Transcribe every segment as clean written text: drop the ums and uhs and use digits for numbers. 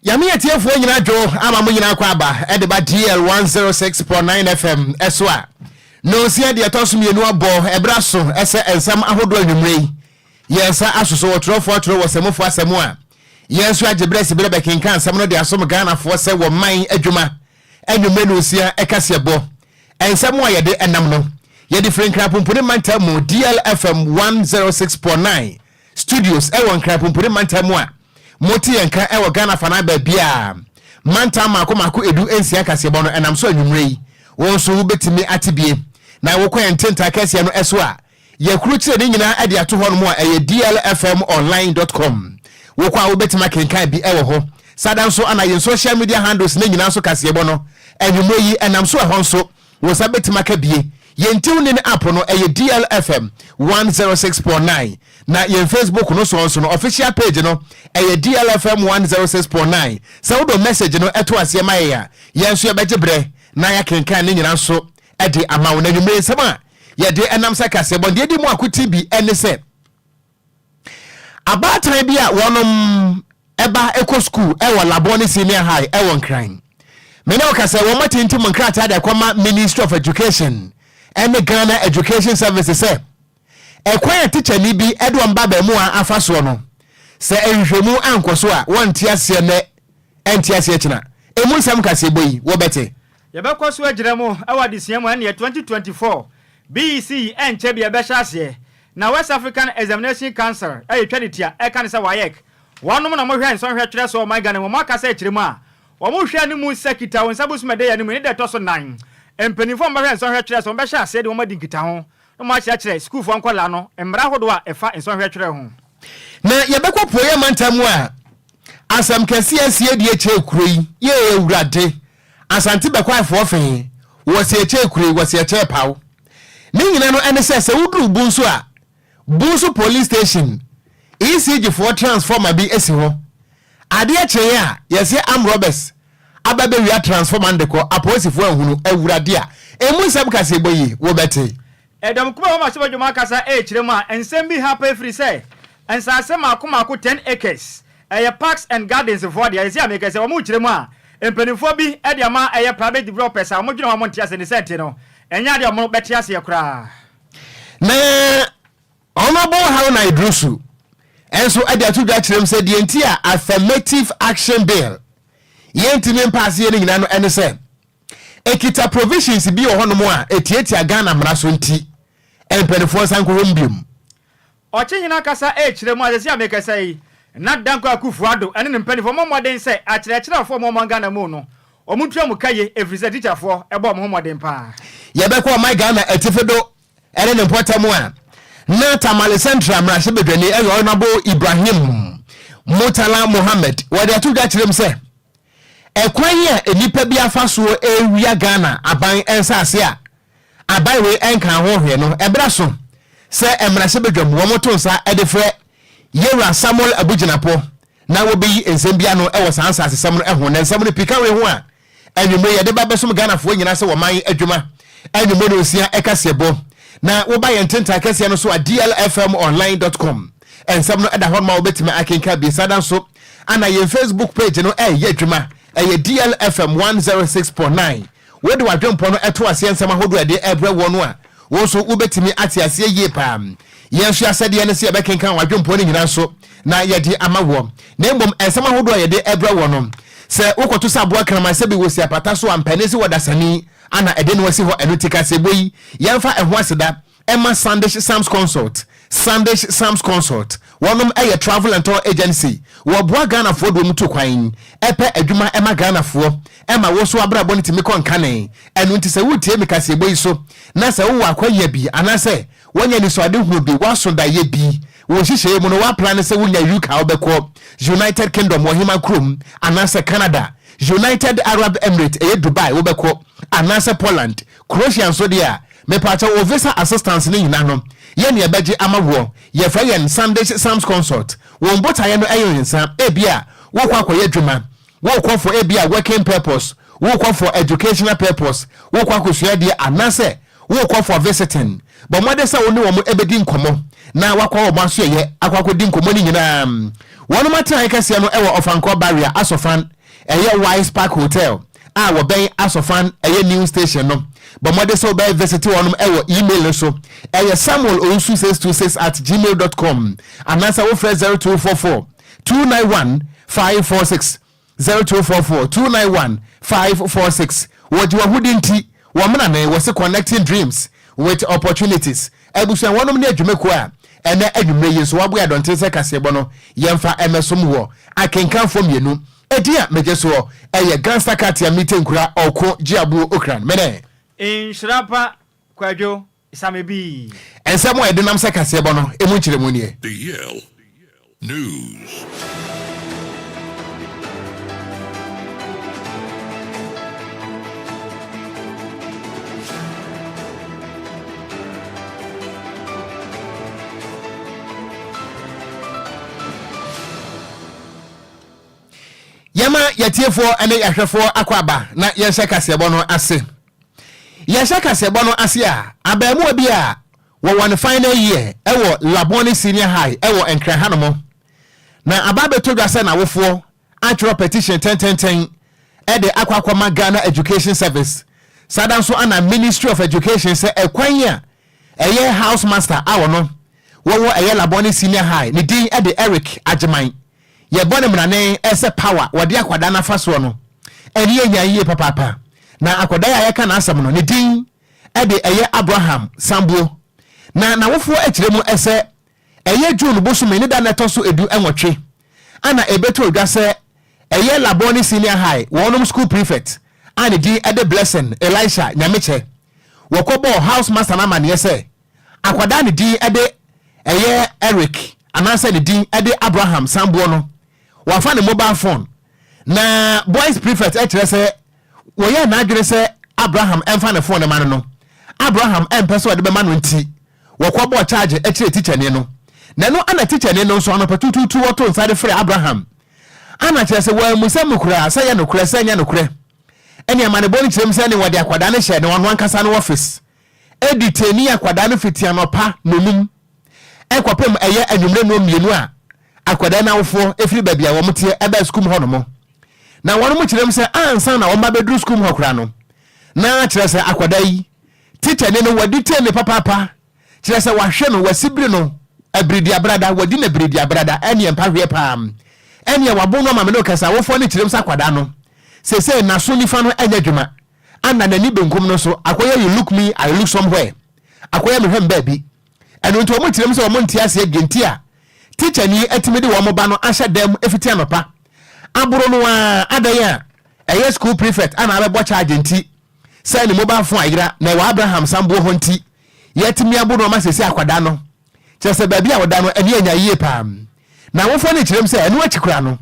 Yame atiefoɔ nyinaa dwo ama mo nyinaa kɔ aba ɛde ba DL 106.9 FM ɛso a nonsia deɛ ɛtɔ so mmienu abɔ ɛberɛ so ɛsɛ nsɛm ahodoɔ anwummerɛ yi yɛn nsa asoso wɔ twerɛfoɔ atwerɛ wɔ sɛmufoɔ asɛm a yɛn nso agye berɛ si berɛ bɛkenka nsɛm no de asom Ghanafoɔ sɛ wɔ man adwuma anwummerɛ nonsia ɛkaseɛ bɔ nsɛm a yɛde ɛnam no yɛde firi Nkrapompone mantam mu DL FM 106.9 studios ɛwɔ Nkrapompone mantam mu a mote yɛn ka ɛwɔ Ghana fanan baabi a mantam mako mako 16 kaseɛbɔ no ɛnam so anwummerɛ yi wɔn nso wobɛtumi ate bie na wokɔ yɛn ntentaa kɛseɛ no ɛso a yɛkuru kyerɛ ne nyinaa ɛde ato hɔ nom a ɛyɛ dlfmonline.com. Wokɔ a wobɛtumi akenkan bi ɛwɔ hɔ sada nso ana yɛn social media handles ne nyinaa nso kaseɛbɔ no anwummerɛ yi ɛnam so ɛhɔ nso wɔ sa bɛtumi aka bie. Yɛn tiw ne app no ɛyɛ DLFM 106.9 na yɛn Facebook no so nso no official page no ɛyɛ DLFM 106.9. Sɛ wodɔ message no ɛto aseɛ ma yɛn a, yɛn nso yɛbɛgye berɛ na yɛakenkan ne nyinaa nso ɛde ama wo. Na anwummerɛ nsɛm a yɛde ɛnam sɛ kaseɛbɔ deɛ di mu akoti bi ɛne sɛ abaatan bi a wɔnom ɛba ɛkɔ school ɛwɔ Labone Senior High ɛwɔ Nkran mene wɔka sɛ wɔn atintim nkrataa de akɔma Ministry of Education ɛne Ghana Education Service sɛ ɛkwan a tikyani bi ɛde wɔn ba baamu a afa soɔ no, sɛ nhwehwɛmu ankɔ so a, wɔnte aseɛ nɛ ɛnte aseɛ kyena. Emu nsɛm kaseɛbɔ yi wɔbɛte. Yɛbɛkɔ so agyina mu ɛwɔ adesua mu. Ɛneɛ 2024 BEC ɛnkyɛ bi ɛbɛhyɛ aseɛ na West African Examination Council ɛyɛ twa ne tia ɛka ne sɛ WAEC wɔnom na mohwɛ nsɔnhwɛ twerɛ so ɔman Ghana mu. Wɔn akasa akyerɛ mu a wɔn hwɛ no mu sɛ kita wɔn nsa bosom ɛdɛ yɛ no mu ne deɛ ɛtɔ so nan mpanimfoɔ a wɔbɛhwɛ nsɔnhwɛ twerɛ so wɔbɛhyɛ aseɛ de wɔn adi nkitaho na wɔn akyerɛkyerɛ sukuufoɔ nkɔlaa no mmara ahodoɔ a ɛfa nsɔnhwɛ twerɛ ho. Na yɛbɛkɔ Puoyɛ mantam mu a asɛm kɛseɛ asie deɛ kyɛ kuro yi yɛ Awurade Asante bɛkwaefoɔ fee wɔsi ɛkyɛ kuro yi wɔsi ɛkyɛ paw ne nyina no ɛne sɛ woduru bu nso a Bunso Police Station ECG foɔ transformer bi asi hɔ. Adeɛ kyɛn a yɛsɛ armed robbers aba bɛwia transformer no de kɔ, apolisifoɔ ahunu. Awurade a emu nsɛm kaseɛbɔ yi wobɛte. Ɛdɔm kuma wɔn ahyɛ dwuma akasa ɛrekyerɛ mu a nsɛm bi ha pɛ firi sɛ nsase mako mako 10 acres ɛyɛ Parks and Gardens foɔ deɛ ɛsɛ ameka sɛ wɔn kyerɛ mu a mpanimfoɔ bi ɛde ama ɛyɛ private developers a wɔn dwene wɔn nte ase ne sɛ nte no ɛnyɛ adeɛ a wɔn bɛte aseɛ koraa. Na Honorable Haruna Idrusu ɛnso ɛde ato dwa kyerɛ mu sɛ deɛ nti a Affirmative Action Bill yɛntumi mpa aseɛ no nyinaa no ɛne sɛ ɛkita provisions bi wɔ hɔnom a ɛtiatia Ghana mmara so, nti mpanimfoɔ nsa nkɔhɔ mu biom. Ɔkye nyina kasa ɛrekyerɛ mu a sɛsi ameka sɛ yi na Danko Akufo Addo ɛne ne mpanimfoɔ mmɔ mmɔden sɛ akyerɛkyerɛfoɔ ma ɔman Ghana mu no ɔmo ntua mu ka ye ɛfiri sɛ tikyafoɔ ɛbɔ ɔmo ho mmɔden paa. Yɛbɛkɔ ɔman Ghana atifi do ɛne ne mpɔtam a na Tamale Central mmarahyɛbadwani ɛyɛ Honorable Ibrahim Murtala Mohammed wɔde ato dwa kyerɛ mu sɛ ɛkwan yi a nnipa bi afa soɔ ɛwia Ghana aban nsase a aban wei ɛnka ho hwɛ no, ɛberɛ so sɛ mmarahyɛbadwam wɔn to nsa ɛde frɛ Yɛwura Samuel Abugyinapɔ na wɔbɛyi nsɛm bi ano ɛwɔ saa nsasesɛm no ɛho. Na nsɛm no pika wei ho a anwummerɛ yɛde ba bɛsom Ghanafoɔ nyinaa sɛ wɔman adwuma anwummerɛ no osia ɛka seɛbɔ. Na woba yɛn ntentan kɛseɛ no so a dlfmonline.com nsɛm no ɛda hɔ nom a wobɛtumi akenka bi. Sada nso ana yɛn Facebook page no ɛyɛ adwuma, ɛyɛ DLFM 106.9. Wode wadwempɔ no ɛto aseɛ nsɛm ahodoɔ ɛde ɛbrɛ wɔ no a wo nso wobɛtumi ate aseɛ yie paa. Yɛn nso asɛdeɛ no sɛ yɛbɛkenkan wadwempɔ no nyinaa nso na yɛde ama wɔ. Na mmom nsɛm ahodoɔ a yɛde ɛbrɛ wɔ no sɛ wokɔto sɛ aboa kraman sɛ bi wɔ si apata so a mpɛne sɛ wɔdasani ana ɛde no asi hɔ. Ɛno nti kaseɛbɔ yi yɛmfa ɛho aseda ɛma Sandish Sams Consult. Sandish Sams Consult wɔnom ɛyɛ travel and tour agency. Wɔboa Ghanafoɔ de wɔn tu kwan, ɛpɛ adwuma ɛma Ghanafoɔ ɛma wɔ so abrabɔ no tumi kɔ nkane. Ɛno nti sɛ wotie mi kaseɛbɔ yi so na sɛ wowɔ akɔyɛ bi anaasɛ wɔnyɛ nisuade hunu bi, woaso daeɛ bi wɔ nhyehyɛeɛ mu no, woaplan sɛ wonya UK a wobɛkɔ United Kingdom wɔ hema kurom anaasɛ Canada, United Arab Emirates ɛyɛ Dubai wobɛkɔ anaasɛ Poland, Croatia nso deɛ a, mepaakyɛ wɔ visa assistance ne nyinaa no yɛne yɛbɛgye ama woɔ. Yɛfrɛ yɛn Sandish Sams Consult. Wɔn botaeɛ no ɛyɛ nsa ebi a wokɔ akɔyɛ adwuma, wokɔ for ebi a working purpose, wokɔ for educational purpose, wokɔ akɔsua deɛ anaasɛ wokɔ for visiting, bɔn mmɔden sɛ wo ne wɔn bɛdi nkɔmmɔ na wakɔ wɔn aso yɛ akɔ akɔdi nkɔmmɔ no nyinaa. Wɔn atenaeɛ kɛseɛ no ɛwɔ Ɔfankɔ Barrier Asɔfan. Ɛyɛ Wise Park Hotel a wɔbɛn Asɔfan ɛyɛ new station no. Bɔ mmɔden sɛ wobɛyɛ visit wɔnom ɛwɔ email no so, ɛyɛ samuelowusu626@gmail.com, anaasɛ wofrɛ 0244 291 546, 0244 291 546. Wɔgye wahudi nti wɔmena ne wɔse connecting dreams with opportunities. Abusua, wɔnom ne adwumakuo a ɛnɛ adwummerɛ yi nso waboa adɔnten sɛ kaseɛbɔ no yɛmfa ɛmɛsom wɔ akenkanfoɔ mmienu. Ɛdin a megye soɔ ɛyɛ Gangster Katia Mite Nkura Ɔko Gyeabuo Okran mene. Nhyira pa, Kwadwo Same bi. Ɛnsɛm a yɛde nam sɛ kaseɛbɔ no ɛmu nkyerɛmu nie. The Yale News. Yɛma yɛtiefoɔ ne yɛahwɛfoɔ akɔ aba na yɛnhyɛ kaseɛbɔ no ase. Yɛhyɛ kaseɛbɔ no ase a, abaamuwa bi a wɔwɔ ne final year ɛwɔ Labone Senior High ɛwɔ Nkran hanom na aba abɛtɔ dwa sɛ n'awofoɔ atwerɛ petition tɛntɛntɛn ɛde akɔ akɔma Ghana Education Service, sada nso ana Ministry of Education, sɛ ɛkwan a ɛyɛ house master a wɔno wɔwɔ ɛyɛ Labone Senior High, ne din ɛde Eric Agyeman, yɛbɔ ne mmarane ɛsɛ power wɔde akwadaa n'afa soɔ no, ɛne yɛ nya yie papaapa. Na akwadaa yi a yɛka n'asɛm no, ne din ɛde ɛyɛ Abraham Sambuo, na n'awofoɔ akyerɛ mu ɛsɛ ɛyɛ June bosome ne da na ɛtɔ so 18 ana ɛbɛtɔ odwa sɛ ɛyɛ Labone Senior High wɔnom school prefect a ne din ɛde Blessing Elisha Nyamekyɛ wɔkɔbɔɔ house master no amanneɛ sɛ akwadaa ne din ɛde ɛyɛ Eric anaasɛ ne din ɛde Abraham Samboɔ no wafa ne mobile phone. Na boys prefect ɛkyerɛ sɛ wɔyɛ n'adwene sɛ Abraham ɛmfa ne phone ma no no Abraham ɛmpɛ sɛ ɔde bɛma no, nti wɔkɔbɔɔ charge ɛkyerɛ tikyani no. Na ɛno ana tikyani no nso anɔpa tututu wɔto nsa de frɛ Abraham ana kyerɛ sɛ wɔamu sɛ mu koraa sɛ yɛ nokorɛ sɛ nyɛ nokorɛ. Ɛne amanebɔ no kyerɛ mu sɛ ne wɔde akwadaa no hyɛ ne ɔno ankasa no office, ɛdi tani akwadaa no fiti anɔpa nonum ɛkɔpem ɛyɛ anwummerɛ no 2 a akwadaa no awofoɔ ɛfiri baabi a wɔn teɛ ɛbɛɛ sukuu mu hɔ nom. Na wɔn mo kyerɛ mu sɛ ansa na wɔn ba bɛduru sukuu mu hɔ koraa no, na kyerɛ sɛ akwadaa yi tikyani no wɔde tie ne papaapa, kyerɛ sɛ wahwɛ no, wasibiri no abiridi abrada, wadi no abiridi abrada, ɛneɛ mpahweɛ paa, ɛneɛ wabo no ama me no kasa. Awofoɔ no kyerɛ mu sɛ akwadaa no sese n'aso nifa no ɛnyɛ adwuma, ana n'ani benkum no nso akɔyɛ you look me, I look somewhere, akɔyɛ mehwɛ m baabi. Ɛno nti wɔn kyerɛ mu sɛ wɔn nte aseɛ deɛ nti a tikyani atumi de wɔn ba no ahyɛ dɛm efiti anɔpa aboro no a adan a ɛyɛ school prefect ana abɛbɔ charge nti sɛ ne mobile phone ayera na ɛwɔ Abraham Samboɔ hɔ, nti yɛtumi abo no ɔma sese akwadaa no kyerɛ sɛ baabi a wɔda no ɛne anya yie paa. Na awofoɔ no kyerɛ mu sɛ ɛno akyi koraa no,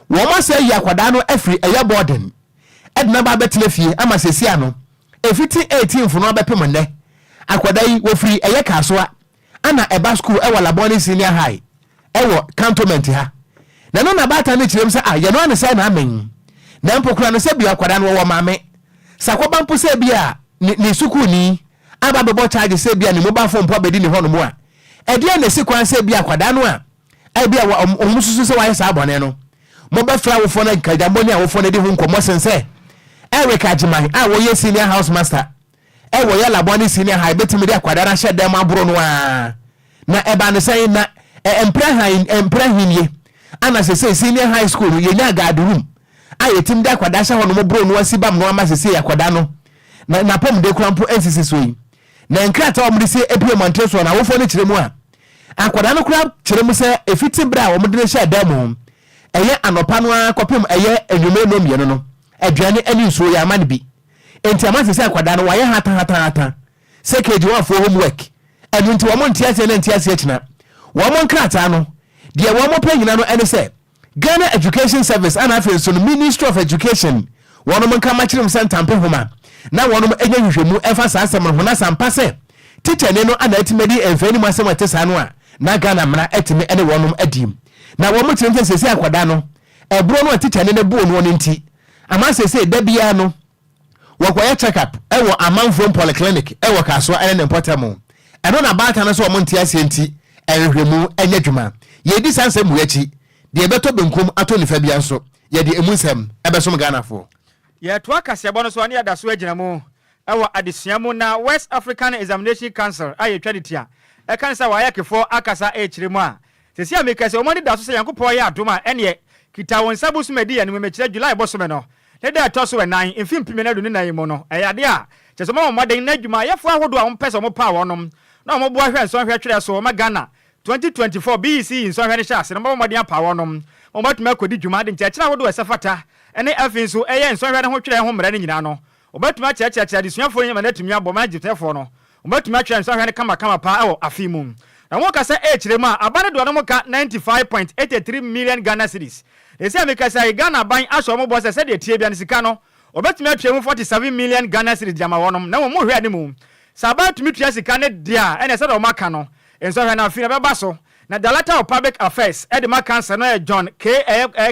wɔn asɛ yi akwadaa no afiri ɛyɛ boarding ɛde n'aba abɛtena fie ama sese ano efiti 18th no abɛpem nnɛ. Akwadaa yi wɔfiri ɛyɛ Kasoa ana ɛba school ɛwɔ Labone Senior High ɛwɔ Cantonment ha. Na ɛno na baatan no kyerɛ mu sɛ a yɛno ane sɛ na amen na mpo kora no sɛ bia akwadaa no wɔwɔ maame sakɔba mpo sɛ bi a ne sukuuni aba bɛbɔ charge sɛ bia ne mobile phone mpo abɛdi ne hɔnom a, ɛdeɛ na ɛsi kwan sɛ bia akwadaa no a ɛbi a wɔn susu sɛ wayɛ saa bɔne no, mobɛfrɛ awofoɔ no nkagyambɔ ne awofoɔ no de ho nkɔmmɔ sen sɛ Eric Agyeman a wɔyɛ senior house master ɛwɔ yɛ Labone Senior High bɛtumi de akwadaa no ahyɛ dɛm aboro no a. Na ɛba ne sɛn na mprɛ han mprɛ henie ana sese senior high school no yɛnya guard room a yɛtumi de akwadaa hyɛ hɔ nom boro no asi bam no ama sese akwadaa no na napɔmuden kora mpo nsisi so yi? Na nkrataa a wɔde si epie mmɔnten soɔ na awofoɔ no kyerɛ mu a, akwadaa no kora kyerɛ mu sɛ efiti berɛ a wɔde no hyɛ dan mu ɛyɛ anɔpa no ara kɔpem ɛyɛ anwummerɛ no 2 no, aduane ne nsuo yɛ ama no bi. Nti ama sese akwadaa no wayɛ hatahatahata sɛ KG1 foɔ homework. Ɛno nti wɔn nte aseɛ na nte aseɛ kyina wɔn nkrataa no deɛ wɔn pɛ nyina no ɛne sɛ Ghana Education Service ana afei nso no Ministry of Education wɔn nka makyerɛ mu sɛ ntampe homa na wɔn anya nhwehwɛmu ɛfa saa asɛm no ho, na sampa sɛ tikyani no ana atumi adi mfɛn anim asɛm a ɛte saa no a, na Ghana mmara atumi ne wɔn adi. Na wɔn kyerɛ sɛ sese akwadaa no ɛborɔ no a tikyani no boo no no nti ama sese da biara no wɔkɔyɛ check up ɛwɔ Amanfoɔ Polyclinic ɛwɔ Kasoa ɛne ne mpɔtam. Ɛno na baatan no sɛ wɔn nte aseɛ nti ɛhwehwɛmu ɛnyɛ adwuma. Yɛdi saa nsɛm wei akyi deɛ ɛbɛtɔ benkum atɔ nifa bia nso. yɛde emu nsɛm ɛbɛsom Ghanafoɔ. Yɛtoa kaseɛbɔ no so a ne yɛda so agyina mu wɔ adesua mu na West African Examination Council a yɛtwa ne ti a ɛka ne sɛ WAECfoɔ akasa rekyerɛ mu a seesei a meka sɛ wɔn ani da so sɛ Nyankopɔn yɛ adom a ɛneɛ kita wo nsa bosome a ɛdi yɛn anim mekyerɛ July bosome no ne da a ɛtɔ so ɛnan mfe 2024 yi mu no ɛyɛ adeɛ a kyerɛ sɛ wɔabɔ mmɔden na adwumayɛfoɔ ahodoɔ a wɔpɛ sɛ wɔpaw wɔnom na wɔboa hwɛ nsɔnhwɛ twerɛ so ma Ghana 2024 BEC nsɔhwɛ no hyɛ ase no, wɔbɛbɔ mmɔden apaw wɔnom ma wɔatumi akɔdi dwuma de nkyerɛkyerɛ ahodoɔ a ɛsɛ fata ne afei nso ɛyɛ nsɔhwɛ no ho twerɛ ho mmara no nyinaa no. Wɔbɛtumi akyerɛkyerɛkyerɛ adesuafoɔ no ma no atumi abɔ ma agyetɛfoɔ no wɔatumi atwerɛ nsɔhwɛ no kamakama paa wɔ afe mu. Na wɔka sɛ ɛrekyerɛ mu a, aba no de wɔnom ka 95.83 million Ghana cedis. Na ɛsei a mekasa yi, Ghana aban ahyɛ wɔn bɔ sɛ sɛdeɛ ɛteɛ biara no sika no wɔbɛtumi atua mu 47 million Ghana cedis de ama wɔnom. Na mmom mohwɛ anim sɛ aban tumi tua sika no deɛ a, ɛneɛ sɛdeɛ wɔaka no Nsɔhwɛ no afei na ɛbɛba so. Na Director of Public Affairs de ma Council no yɛ John K.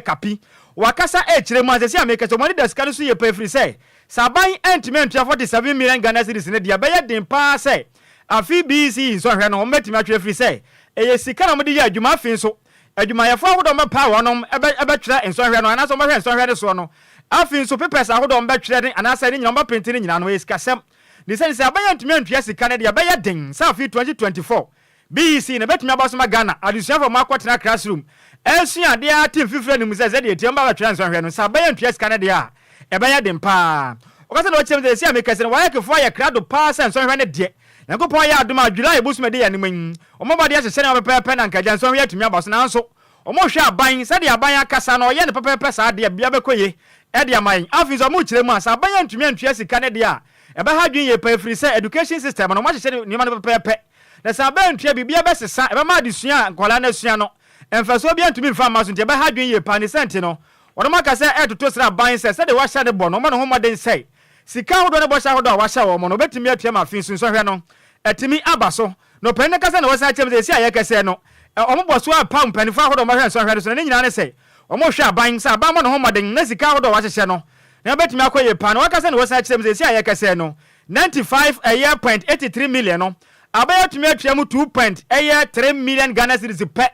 Kapi. Wakasa rekyerɛ mu a seesei a meka yi wɔn ani da sika no so yie paa ɛfiri sɛ, sɛ aban antumi antua 47 million Ghana cedis no deɛ ɛbɛyɛ den paa sɛ afe BECE nsɔhwɛ no wɔbɛtumi atwerɛ ɛfiri sɛ ɛyɛ sika na wɔde yɛ adwuma afei nso adwumayɛfoɔ ahodoɔ a wɔbɛpaw wɔnom bɛtwerɛ nsɔhwɛ no anaasɛ wɔbɛhwɛ nsɔhwɛ no soɔ no afei nso papers ahodoɔ a wɔbɛtwerɛ ne anaasɛ ne nyinaa wɔbɛprinte ne nyinaa no ɛyɛ sikasɛm. Ne sɛ, sɛ aban antumi antua sika no deɛ, ɛbɛyɛ den sɛ afe 2024 BEC no bɛtumi aba so ma Ghana adesuafoɔ a wɔakɔtena classroom resua adeɛ ara te mfifire anim sɛ sɛdeɛ ɛteɛ wɔba abɛtwerɛ nsɔhwɛ no, sɛ aban antua sika no deɛ a, ɛbɛyɛ den pa ara. Ɔkasa na ɔkyerɛ mu sɛ, seesei a meka sei no, WAECfoɔ ayɛ krado pa ara sɛ nsɔhwɛ no deɛ, Nyankopɔn ayɛ adom a July bosome a ɛdi yɛn anim yi, wɔbɛba de ahyehyɛ nneɛma pɛpɛɛpɛ na anka agya nsɔhwɛ yi atumi aba so. Nanso, Wɔhwɛ aban, sɛdeɛ aban akasa no, ɔyɛ no pɛpɛɛpɛ saa deɛ, biribiara bɛkɔ yie de ama yɛn. Afei nso wɔkyerɛ mu a, sɛ aban antumi antua sika no deɛ a, ɛbɛha adwene yie paa ɛfiri sɛ education system no, wɔahyehyɛ nneɛma no pɛpɛɛpɛ. Na sɛ aban antua, biribiara bɛsesa, ɛbɛma adesua a nkwadaa no asua no, mfasoɔ biara ntumi mfa mma so, nti ɛbɛha adwene yie paa. Ne saa nti no, wɔnom aka sɛ ɛretoto srɛ aban sɛ, sɛdeɛ wɔahyɛ no bɔ no, wɔmmɔ ne ho mmɔden sɛ sika ahodoɔ ne bɔhyɛ ahodoɔ a wɔahyɛ wɔn no, wɔbɛtumi atua ma afei nso nsɔhwɛ no atumi aba so. Na ɔpanyin no kasa na wɔsan kyerɛ mu sɛ seesei a yɛrekasa yi no, wɔbɔ so ara paw mpanyimfo ahorow a wɔbɛhwɛ nsɔhwɛ no so, na ne nyinaa ne sɛ wɔhwɛ aban sɛ aban mmɔ ne ho mmɔden na sika ahodoɔ a wɔahyehyɛ no na ebetumi akɔ yie paa. Na wɔkasa na wɔsan kyerɛ mu sɛ seesei a yɛrekasa yi no, 95 ɛyɛ point 83 million no, aban atumi atua mu 2 point ɛyɛ 3 million Ghana cedis pɛ.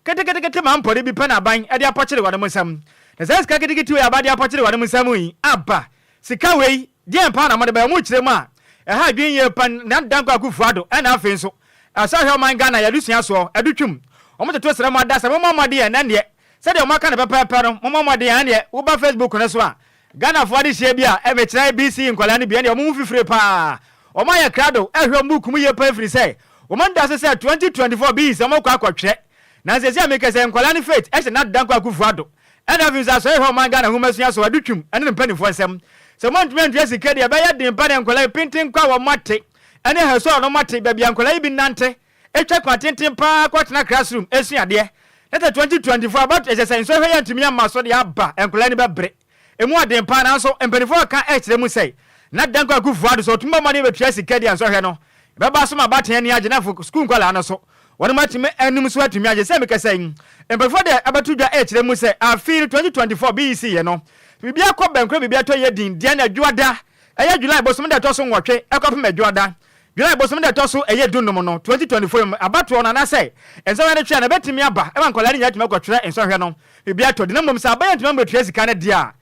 Ketekete ma mpɔre bi pɛ na aban de apɔkyere wɔnom nsam. Na saa sika ketekete wei a aban de apɔkyere wɔnom nsam yi aba. Sika wei, deɛn paa na mode bɛyɛ? Wɔn kyerɛ mu a, ɛha adwene yie pa Nana Dankwa Akufo Addo ɛna afei nso ɛsɔ ahwɛ ɔman Ghana yɛ adesua soɔ, adutwum. Wɔn toto srɛ mo ada sɛ mommɔ mmɔden ɛnɛ ndeɛ sɛdeɛ wɔn aka no pɛpɛɛpɛ no mommɔ mmɔden ɛndeɛ woba Facebook no so a Ghanafoɔ adehyeɛ bi a ɛmekyerɛ ABC nkwadaa no bi ɛndeɛ wɔn ho fifire paa. Wɔn ayɛ krado ɛhwɛ wɔn book mu yie paa ɛfiri sɛ wɔn ani da so sɛ 2024 BEs wɔn kɔ akɔtwerɛ. Na seesei a meka sɛ nkwadaa no faith ɛhyɛ Nado Dankwa Akufo Addo ɛna afei nso asɔre hwɛ ɔman Ghana nhomasua so Adutwum ɛne ne mpanimfoɔ nsɛm. Sɛ wɔn antumi antua sika deɛ ɛbɛyɛ den paa na nkwadaa yi penten kɔ a wɔn ate ɛne hasu a wɔn ate baabi a nkwadaa yi bi nante twa kwan tenten paa kɔtena classroom sua adeɛ. Na sɛ 2024 aba ɛkyɛ sɛ nsɔhwɛ yi antumi amma so de aba nkwadaa ani bɛbere. Emu ɔden paa nanso mpanimfoɔ reka kyerɛ mu sɛ na Dankwa Akufo Addo sɛ ɔtumi bɔ mmɔden bɛtua sika di a nsɔhwɛ no bɛba so ma abaatan ani agye na afei sukuu nkwadaa no nso wɔn atumi anim nso atumi agye. Sɛ mekasa yi mpanimfoɔ de abɛto dwa rekyerɛ mu sɛ afe no 2024 BEC yɛ no biribi akɔ bɛnkoro biribi atɔ yɛ din deɛ na Adwoada ɛyɛ July bosome da ɛtɔ so nwɔtwe kɔpem Adwoada July bosome da ɛtɔ so ɛyɛ dunum no, 2024 mu, abatoɔ no anaasɛ nsɔhwɛ no twe a na ɛbɛtumi aba ma nkwadaa no nyinaa atumi akɔtwerɛ nsɔhwɛ no biribi atɔ di na mmom sɛ aban antumi ammɛtua sika no deɛ a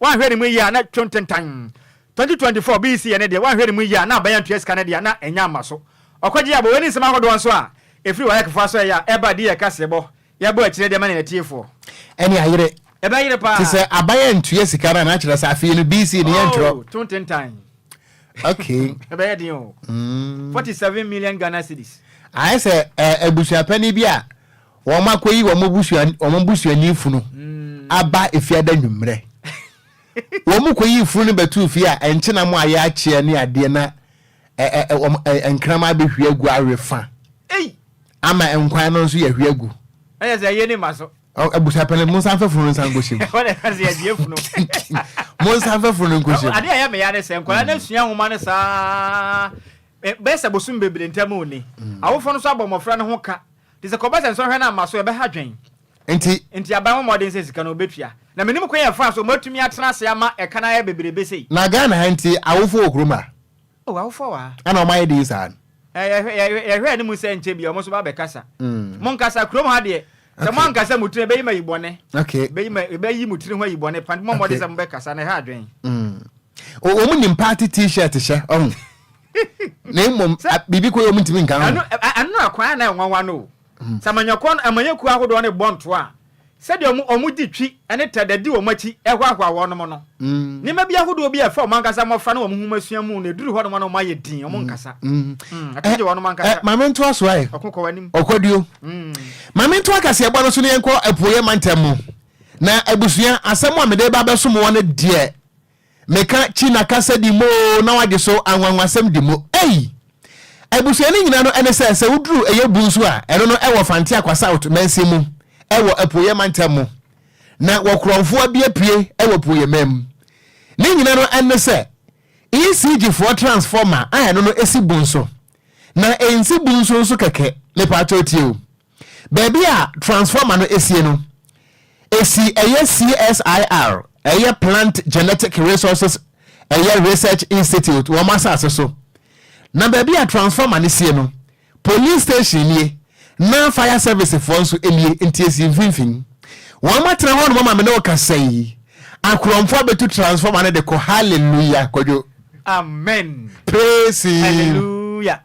wanhwɛ ne mu yie a na two ntentan 2024 BEC yɛ no deɛ wanhwɛ ne mu yie a na aban antua sika no deɛ a na ɛnyɛ amma so ɔkɔgye abɔ wei ne nsɛm ahodoɔ nso a ɛfiri WAEC foɔ asɔeɛ a ɛba di yɛ kaseɛbɔ yɛbɔ akyire de ama ne atiefoɔ. Ɛne ayere. Ɛbɛyere paa. Te sɛ aban antua sika no a na akyerɛ sɛ afei no BEC no yɛntwerɛ. Oh, two ntentan. Okay. Ɛbɛyɛ den o. 47 million Ghana cedis. Ayɛ sɛ abusuapanin bi a wɔn akɔyi wɔn busua wɔn busuani funu aba efiada nwummerɛ. Wɔn kɔyi funu no bɛtu fie a ɛnkyena mu ayɛ akyeɛ ne adeɛ na ɛ ɛ wɔn ɛ nkraman abɛhwie agu awe fa. Ama nkwan no nso yɛhwie agu. Ɛyɛ sɛ ɛyɛ ne ma so. Abusuapɛn mo nsa nfa funu nsa nkɔhyɛ mu. Wɔn ɛka sɛ yɛgye funu. Mo nsa nfa funu nkɔhyɛ mu. Adeɛ a ɛyɛ meya ne sɛ nkwadaa no asua nwoma no saa bɛyɛ sɛ bosom bebree ntam ni. Awofoɔ no nso abɔ mmɔfra no ho ka. Nti sɛ kɔba sɛ nsɔhwɛ no amma so ɛbɛha dwen. Nti. Nti aban ho mmɔden sɛ sika no wɔbɛtua. Na menim kwan a ɛfaa so wɔatumi atena ase ama ɛka no ayɛ bebrebe sei. Na Ghana ha nti awofoɔ wɔ kurom ha? Oh, awofoɔ wɔ ha. Ɛna wɔn ayɛ din saa no. Yɛhwɛ anim sɛ nkyɛ bi wɔn nso ba bɛkasa. Monkasa, kurom ha deɛ. Sɛ mo ankasa mo tiri ɛbɛyi ma yi bɔne. Okay. Ɛbɛyi ma ɛbɛyi mo tiri ho ayi bɔne pa. Mo mmɔden sɛ mo bɛkasa na ɛha adwene. Mm. Wɔn nim party t-shirt hyɛ ɔho. Na mmom biribi kɔ yɛ wɔn ntumi nka ho. Ɛno ɛno akwan na ɛnwanwa no o. Mm. Sɛ amanyɔkuo no amanyɔkuo ahodoɔ no bɔ ntoa a, sɛdeɛ wɔn wɔn di twi ne tɛdɛ di wɔn akyi hoahoa wɔnom no. Mm. Nneɛma bi ahodoɔ bi a ɛfa wɔn ankasa mmɔfra ne wɔn nhomasua mu no, ɛduru hɔnom a na wɔn ayɛ din, wɔn nkasa. Mm. Ɛto gye wɔnom ankasa. Maame ntoa so ayɛ. Ɔko kɔ w'anim. Ɔkwaduo. Maame ntoa kaseɛbɔ no so na yɛnkɔ apueɛ mantam mu. Na abusua, asɛm a mede ba bɛsom wɔ no deɛ, meka China kasa di mo na wagye so anwanwasɛm di mo. Ei! Abusua no nyina no ɛne sɛ, sɛ woduru ɛyɛ bu nso a, ɛno no ɛwɔ Fante Akwa South mansin mu, ɛwɔ apueɛ mantam mu. Na wɔkorɔmfoɔ bi apue ɛwɔ apueɛ man mu. Ne nyina no ɛne sɛ, ECG foɔ transformer a ɛno no ɛsi bu nso. Na ɛnsi bu nso nso kɛkɛ, mepaakyɛw tie o. Baabi a transformer no esie no, esi ɛyɛ CSIR, ɛyɛ Plant Genetic Resources ɛyɛ Research Institute wɔn asase so. Na baabi a transformer no sie no, police station nie, na fire service foɔ nso nie, nti esi mfimfini. Wɔn atena hɔ nom ama me ne wo kasa yi, akorɔmfoɔ abɛtu transformer no de kɔ. Hallelujah, Kwadwo. Amen. Praise him. Hallelujah.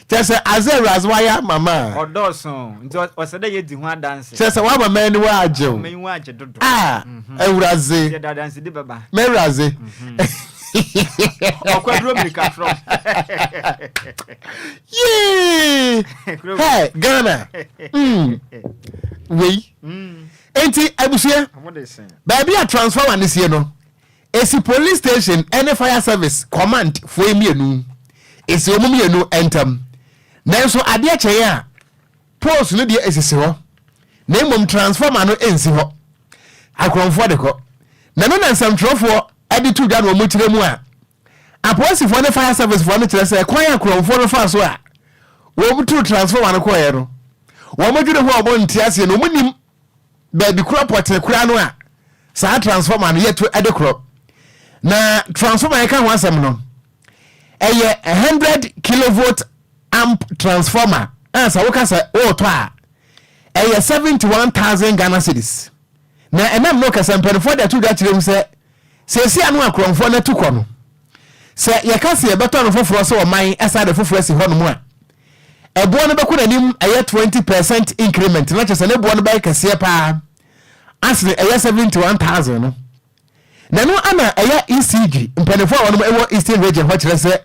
Kyerɛ sɛ adze a Ewuradze ɔayɛ ama me a. Ɔdɔɔ sõ, ntsi ɔsɛ dɛ yedzi ho adanse. Kyerɛ sɛ ɔama m'enyiwa agye o. Ɔama m'enyiwa agye dodo. Ah, Ewuradze. Ntsi yɛdze adansedi bɛba. M'Ewuradze. Ɔkwaduro mirikatorɔ. Yee! Hey, Ghana. Mm. Wei. Enti abusua, baabi a transformer no sie no, Esi police station ne fire service command foɔ yi mmienu. Esi wɔn mmienu ntam. Nanso adeɛ kyɛe a, poles no deɛ esisi hɔ. Na mmom transformer no nsi hɔ. Akorɔmfoɔ de kɔ. Na ɛno na nsɛmtwerɛfoɔ de to dwa na wɔn kyerɛ mu a, apolisifoɔ ne fire service foɔ no kyerɛ sɛ kwan a akorɔmfoɔ no faa so a wɔn tuu transformer no kɔeɛ no, wɔn dwene ho a wɔn nte aseɛ no, wɔn nim baabi korɔ pɔtee koraa no a saa transformer no yɛto de korɔ. Na transformer yɛka ho asɛm no, ɛyɛ 100 kilovolt amp transformer a sɛ woka sɛ woretɔ a ɛyɛ 71,000 Ghana cedis. Na ɛnam no kɛsɛ mpanimfoɔ de ato dwa kyerɛ mu sɛ seesei ano akorɔmfoɔ no atu kɔ no, sɛ yɛka sɛ yɛbɛtɔ no foforɔ sɛ ɔman ɛsa de foforɔ asi hɔnom a, ɛboɔ no bɛkɔ n'anim ɛyɛ 20 percent increment na kyerɛ sɛ ne boɔ no bɛyɛ kɛseɛ paa asene ɛyɛ 71,000 no. Na ɛno ana ɛyɛ ECG mpanimfoɔ a wɔnom ɛwɔ Eastern Region hɔ kyerɛ sɛ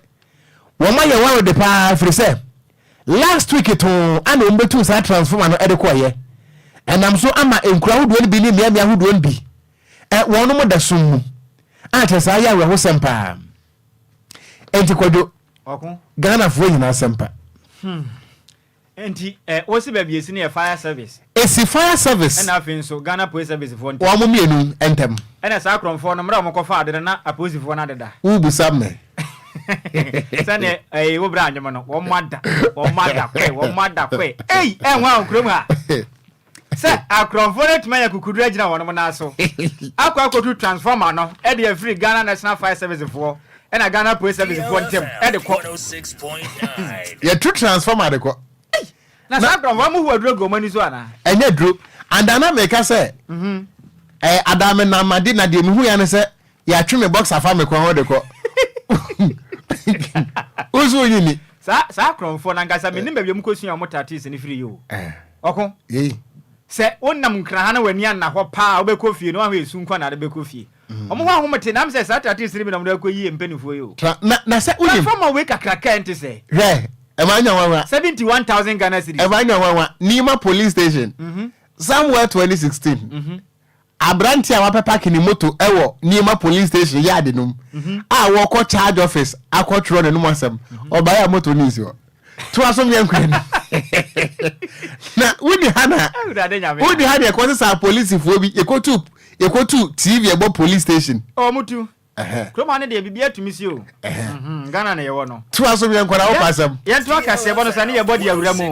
wɔn ayɛ worried paa firi sɛ last week too ana wɔn bɛtuu saa transformer no ɛde kɔɔyɛ ɛnam so ama nkuro ahodoɔ no bi ne mmeammea ahodoɔ no bi ɛ wɔnom da sum mu a kyerɛ saa yɛ awerɛhosɛm paa. Enti Kwadwo, Ɔko. Ghanafoɔ nyinaa asɛmpa. Hmm. Enti ɛ wosi baabi esi no yɛ fire service. Esi fire service. Ɛna afei nso Ghana police service foɔ ntɛm. Wɔn mmienu ntɛm. Ɛna saa korɔmfoɔ no mmerɛ a wɔn kɔ faa ade no na apolisifoɔ no adeda. Wo busa me. Sɛdeɛ ɛyi wo bra anwom no wɔn ada wɔn ada kɔɛ wɔn ada kɔɛ ei ɛnwa wɔ kurom ha. Sɛ akorɔmfoɔ no atumi anya kukuduro agyina wɔnom nan so akɔ akɔtu transformer no de afiri Ghana National Fire Service foɔ ɛna Ghana Police Service foɔ ntɛm de kɔ. Yɛtu transformer de kɔ. Na saa akorɔmfoɔ no hu aduro gu wɔn ani so anaa? Ɛnyɛ aduro. Ada na meka sɛ ɛɛ ada me nam ade na deɛ mehu ya ne sɛ yɛatwe me box afa me kɔn ho de kɔ. Wosu onyi ni. Saa saa akorɔmfoɔ no ankasa menim baabi a wɔkɔsua wɔn tactics no firi yi o. Ɔko. Sɛ wonam Nkran ha na w'ani anna hɔ paa a, wobɛkɔ fie no, woahwɛ esu nko na ade bɛkɔ fie. Wɔn ho ahomete, na sɛ saa tactics no bi na wɔde akɔyi yɛn mpanimfoɔ yi o. Tra, na, na sɛ wonim. Transformer wei kakraka a ɛnte sɛɛ. Hwɛ, ɛma anya nwanwa. 71,000 Ghana cedis. Ɛma anya nwanwa. Nima police station, somewhere 2016. Aberante a wapɛpake ne moto wɔ Nima Police Station yard no mu a wɔkɔ charge office akɔtwerɛ n'anom asɛm. Ɔbaeɛ a moto no nsi hɔ. Toa so meɛ nkɔ anim. Na wonni ha na wonni ha na yɛkɔ sesa apolisifoɔ bi yɛkɔtu yɛkɔtu TV ɛbɔ police station. Wɔn tu. Kurom ha no deɛ biribiara tumi si o. Ghana na yɛwɔ no. Toa so yɛnkɔ na wopɛ asɛm. Yɛntoa kaseɛbɔ no so ɛne yɛbɔ de awura mu.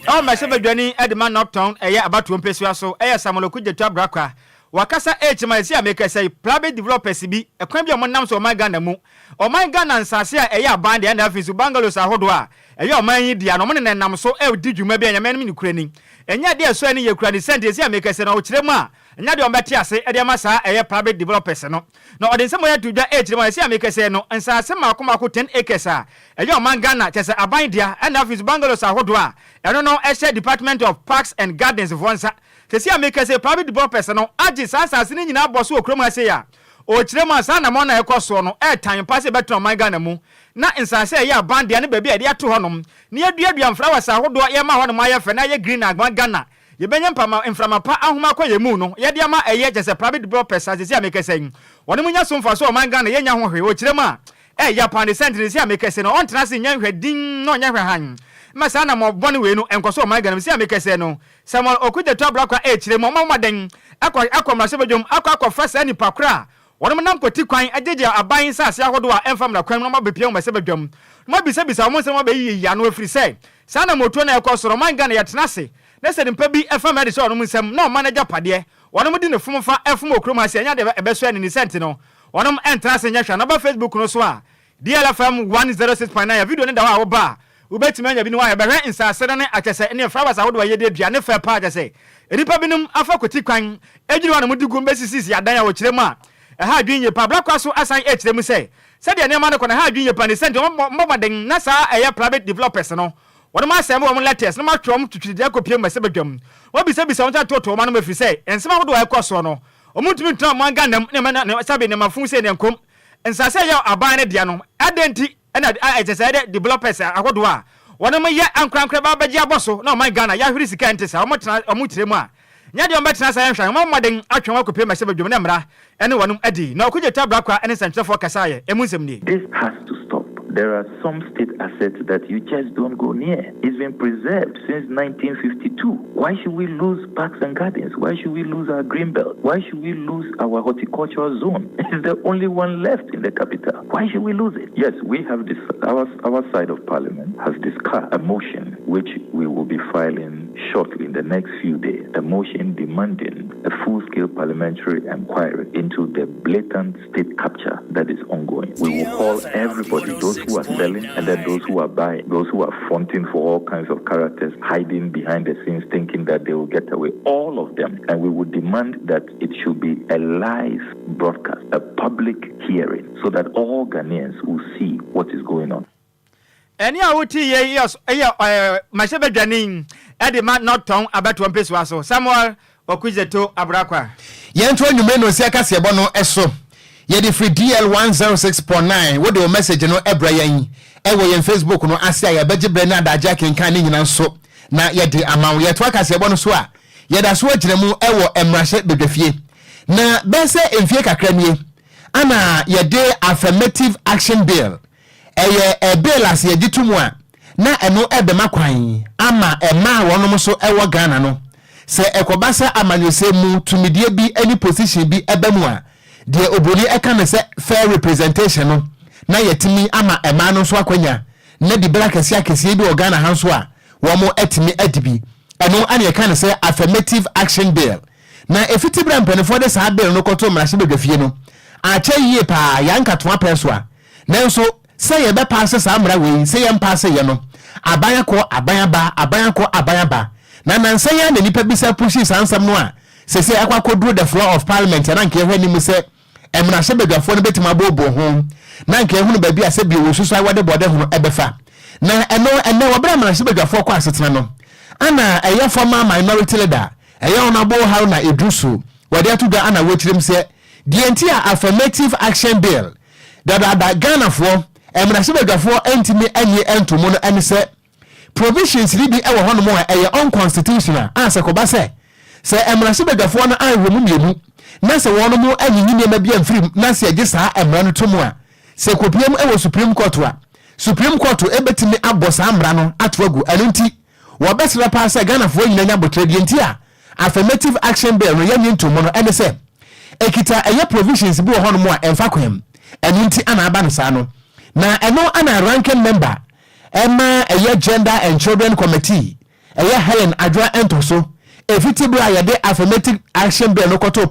Ɛwɔ mmarahyɛbadwani de ma North Tongu ɛyɛ abatoɔ mpesua so ɛyɛ Samuel Okudzeto Ablakwa. Wakasa ɛrekyerɛ ma seesei a merekasa yi, private developers bi, ɛkwan bi a wɔnam so wɔ ɔman Ghana mu, ɔman Ghana nsaase a ɛyɛ aban dea ɛna afei nso bungalows ahodoɔ a ɛyɛ ɔman yi dea no, wɔn nenam so redi dwuma bi a Nyame anim nokorɛ ni, ɛnyɛ adeɛ a ɛsɔ ani yie koraa ne sɛ nti seesei a merekasa yi no, ɔkyerɛ mu a, ɛnyɛ adeɛ a wɔbɛte ase de ama saa ɛyɛ private developers no. Na ɔde nsɛm a ato dwa rekyerɛ mu a seesei a merekasa yi no, nsaase mmaako mmaako 10 acres a ɛyɛ ɔman Ghana, kyerɛ sɛ aban dea, ɛna afei nso bungalows ahodoɔ a ɛno no ɛhyɛ Department of Parks and Gardens foɔ nsa. Seesei a meka sei, private developers no agye saa nsaase no nyinaa abɔ so wɔ kurom ha sei a, ɔrekyerɛ mu a saa anamɔn no a ɛrekɔ soɔ no ɛretan paa sɛ ɛbɛtena ɔman Ghana mu na nsaase a ɛyɛ aban dea ne baabi a yɛde ato hɔnom na yɛaduadua mfrawɛs ahodoɔ yɛma hɔnom ayɛ fɛ na ayɛ green ama Ghana yɛbɛnya mpama mframa pa ahoma akɔ yɛn mu no yɛde ama ɛyɛ kyerɛ sɛ private developers a seesei a mekasa yi wɔnom nya so mfasoɔ wɔ ɔman Ghana yɛnnya ho hwee ɔrekyerɛ mu a ɛyɛ paa ne sɛ nti seesei a mekasa yi no ɔntena ase nyɛ nhwɛ dinn na ɔnyɛ hwɛ hann mma saa anamɔn bɔne wei no nkɔ so wɔ ɔman Ghana mu seesei a mekasa yi no Samuel Okudzeto Ablakwa rekyerɛ mu a, wɔma mmɔden kɔ akɔ mmarahyɛbadwam akɔ akɔfa saa nnipa koro a wɔnom nam kwati kwan gyegye aban nsase ahodoɔ a ɛmfa mmara kwan mu na wɔabɛpia wɔn mmarahyɛbadwam na wɔabisabisa wɔn nsɛm na wɔabɛyiyiyi ano ɛfiri sɛ saa anammɔtuo no a ɛkɔ so no ɔman Ghana yɛtena ase na sɛ nipa bi fa mmara de hyɛ wɔnom nsam na ɔman agyapadeɛ wɔnom di ne fom fa fom wɔ kurom ha sei ɛnyɛ adeɛ ɛbɛsɔ ani ne sɛ nti no wɔnom ɛntena ase nyɛ hwɛ na ɔba Facebook no so a DLFM 106.9 a video no da hɔ a woba a wobɛtumi anya bi ne woahwɛ. Bɛhwɛ nsase no ne akyɛsɛ ne flowers ahodoɔ a yɛde adua ne fɛ paa kyɛsɛ nnipa binom afa kwati kwan adwiri hɔ a na wɔde gu mu bɛsisisisi adan a wɔkyerɛ mu a ɛha adwene yie paa. Bra so asan rekyerɛ mu sɛ sɛdeɛ nneɛma no kɔ no ɛha adwene yie paa ne sɛ nti wɔmmɔ mmɔden na saa ɛyɛ private developers no wɔnom asɛm wɔn letters na wɔatwerɛ wɔn twitwiridie akɔpie mu mmarahyɛbadwam wɔabisabisa wɔn sɛ atoatoa wɔn anom ɛfiri sɛ nsɛm ahodoɔ a ɛkɔ soɔ no wɔntumi ntena ɔman Ghana mu ne sɛbe nneɛma fuu sei ne nkom Nsase a ɛyɛ aban no dea no, adɛn nti na ɛsɛ sɛ ɛde developers ahodoɔ a wɔnom yɛ ankorankorɛ ba bɛgye abɔ so na ɔman Ghana yɛahwere sika a ɛnte saa? Wɔn tena wɔn tire mu a, nyɛ deɛ wɔn bɛtena ase ayɛ nhwɛahe. Wɔn mmɔden atwe wɔn akɔpue mmarahyɛbadwam na mmara ne wɔnom adi. Na Okudzeto Ablakwa ne nsɛntwerɛfoɔ kasaeɛ. Emu nsɛm nie. This has to stop. There are some state assets that you just don't go near. It's been preserved since 1952. Why should we lose parks and gardens? Why should we lose our green belt? Why should we lose our horticultural zone? It's the only one left in the capital. Why should we lose it? Yes, we have this, our, our side of parliament has discussed a motion which we will be filing shortly in the next few days, a motion demanding a full-scale parliamentary inquiry into the blatant state capture that is ongoing. We will call everybody, those who are selling and then those who are buying, those who are fronting for all kinds of characters, hiding behind the scenes, thinking that they will get away, all of them. And we will demand that it should be a live broadcast, a public hearing, so that all Ghanaians will see what is going on. Ɛnne a wote yei yɛ yɛ mmarahyɛbadwani de ma North Tɔn abatoɔ mpesua so, Samuel Okudzeto Ablakwa. Yɛnto anwummere nonsia kaseɛbɔ no so. Yɛde firi DL 106.9. Wode wo message no brɛ yɛn wɔ yɛn Facebook no ase a yɛbɛgye berɛ ne adagye akenkan ne nyina nso na yɛde ama wo. Yɛtoa kaseɛbɔ no so a, yɛda so agyina mu wɔ mmarahyɛ badwafie. Na bɛyɛ sɛ mfie kakra nie ana yɛde Affirmative Action Bill Ɛyɛ bill a sɛ yɛgye to mu a, na ɛno bɛma kwan ama mmaa a wɔnom nso wɔ Ghana no, sɛ ɛkɔba sɛ amanyɔsɛm mu tumidie bi ne position bi ba mu a, deɛ obroni ka no sɛ fair representation no, na yɛatumi ama mmaa no nso akwanya na diberɛ akɛseɛ akɛseɛ bi wɔ Ghana ha nso a, wɔatumi adi bi. Ɛno na yɛka no sɛ affirmative action bill. Na ɛfiti berɛ a mpanimfoɔ de saa bill no kɔtoo mmarahyɛbadwafie no, akyɛ yie paa, yɛankatoa pɛɛ so a, Nanso sɛ yɛbɛpaase saa mmara wei, sɛ yɛmpaaseeɛ no, aban akɔ, aban aba, aban akɔ, aban aba. Na nnansa yi ara na nnipa bisa pushii saa nsɛm no a seesei akɔ akɔduru the floor of parliament a na anka yɛhwɛ anim sɛ mmarahyɛbadwafoɔ no bɛtumi abooboo ho na anka yɛhunu baabi a sɛ bio wɔsusu a wɔde bɔde ho no ɛbɛfa. Na ɛno ɛnnɛ wɔ berɛ a mmarahyɛbadwafoɔ kɔ asetena no ana ɛyɛ former minority leader ɛyɛ Honourable Haruna Iddrisu wɔde ato dwa ana wɔkyerɛ mu sɛ deɛ nti a affirmative action bill Dadaada Ghanafoɔ mmarahyɛbadwafoɔ ntumi nnye nto mu no ne sɛ provisions no bi wɔ hɔnom a ɛyɛ unconstitutional a sɛ kɔba sɛ sɛ mmarahyɛbadwafoɔ no anhwɛ mu mmienu na sɛ wɔnom anyiyi nneɛma bi amfiri mu na sɛ yɛgye saa mmara no to mu a sɛ kɔpue mu wɔ Supreme Court a Supreme Court bɛtumi abɔ saa mmara no ato agu. Ɛno nti wɔbɛsrɛ paa sɛ Ghanafoɔ nyina nya boterɛ. Deɛ nti a Affirmative Action Bill no yɛnnye nto mu no ne sɛ ɛkita ɛyɛ provisions bi wɔ hɔnom a ɛmfa kwan mu, ɛno nti ana aba no saa no. Na ɛno ana Ranking Member ɛma ɛyɛ Gender and Children Committee ɛyɛ Helen Adwoa Ntoso. Ɛfiti berɛ a yɛde Affirmative Action Bill no kɔtoo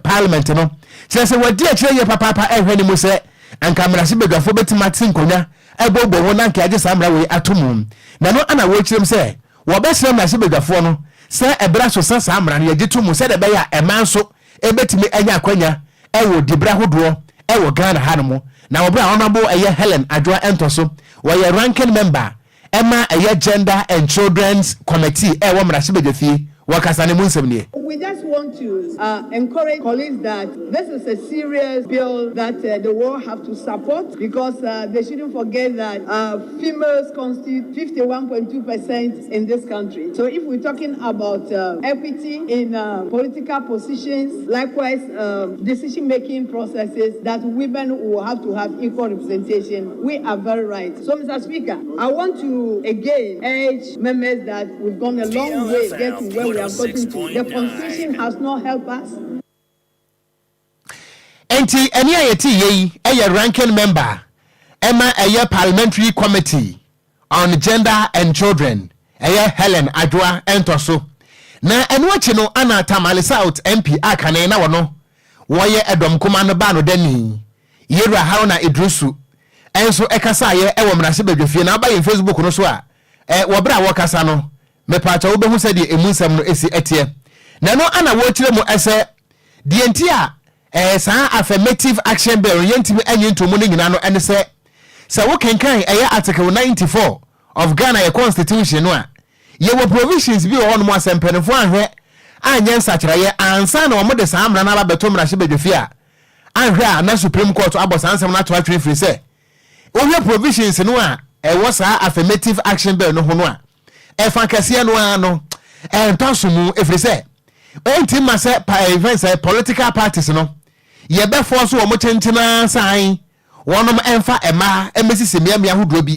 Parliament no, kyerɛ sɛ wɔadi akyire yie papaapa rehwɛ ne mu sɛ anka mmarahyɛbadwafoɔ bɛtumi ate nkonnwa abuobɔ ho na anka yɛagye saa mmara wei ato mu. Na ɛno na wɔrekyerɛ mu sɛ wɔbɛsrɛ mmarahyɛbadwafoɔ no sɛ ɛberɛ aso sɛ saa mmara no yɛgye to mu sɛdeɛ ɛbɛyɛ a mmaa nso bɛtumi anya akwanya wɔ diberɛ ahodoɔ wɔ Ghana hanom. Na wɔ berɛ a Honourable ɛyɛ Helen Adwoa Ntɔso, wɔyɛ Ranking Member ɛma ɛyɛ Gender and Children's Committee ɛwɔ mmarahyɛbadwafie wɔkasa no mu nsɛm nie. We just want to uh, encourage colleagues that this is a serious bill that uh, the world have to support because uh, they shouldn't forget that uh, females constitute 51.2% in this country. So if we're talking about uh, equity in uh, political positions, likewise um, decision-making processes, that women will have to have equal representation, we are very right. So, Mr. Speaker, I want to again urge members that we've gone a long way to get to where we have gotten to. The constitution has not helped us. Enti ɛne a yɛte yɛ yi yɛ ranking member ɛma ɛyɛ Parliamentary Committee on Gender and Children, ɛyɛ Helen Adwoa Ntɔso. Na ɛno akyi no ana Tamale South MP a kane na wɔno wɔyɛ ɛdɔm kuma no baa no dani, Yewura Haruna Iddrisu, nso ɛkasaeɛ ɛwɔ mmarahyɛbadwafie. Na aba yɛn Facebook no so a, wɔ berɛ a wɔkasa no, mepaakyɛ wobɛhu sɛdeɛ ɛmu nsɛm no ɛsi ɛteɛ. Na ɛno ana wɔrekyerɛ mu ɛsɛ deɛ nti a saa Affirmative Action Bill no yɛntumi anyi ntomu no nyinaa no ɛne sɛ wokenkan ɛyɛ Article 94 of Ghana yɛ constitution no a, yɛwɔ provisions bi wɔ hɔnom a sɛ mpanimfoɔ anhwɛ anyɛ nsakyerɛeɛ ansa na wɔde saa mmara no aba bɛto mmarahyɛbadwafie a, anhwɛ a na Supreme Court abɔ saa nsɛm no ato atwene, firi sɛ wohwɛ provisions no a ɛwɔ saa Affirmative Action Bill no ho no a, ɛfa kɛseɛ no ara no ɛntɔ so mu, ɛfiri sɛ ɛnti ma sɛ ɛfɛn sɛ political parties no yɛbɛfoɔ so wɔn kyenkyena san wɔnom ɛmfa mmaa ɛmɛsisi mmeammea ahodoɔ bi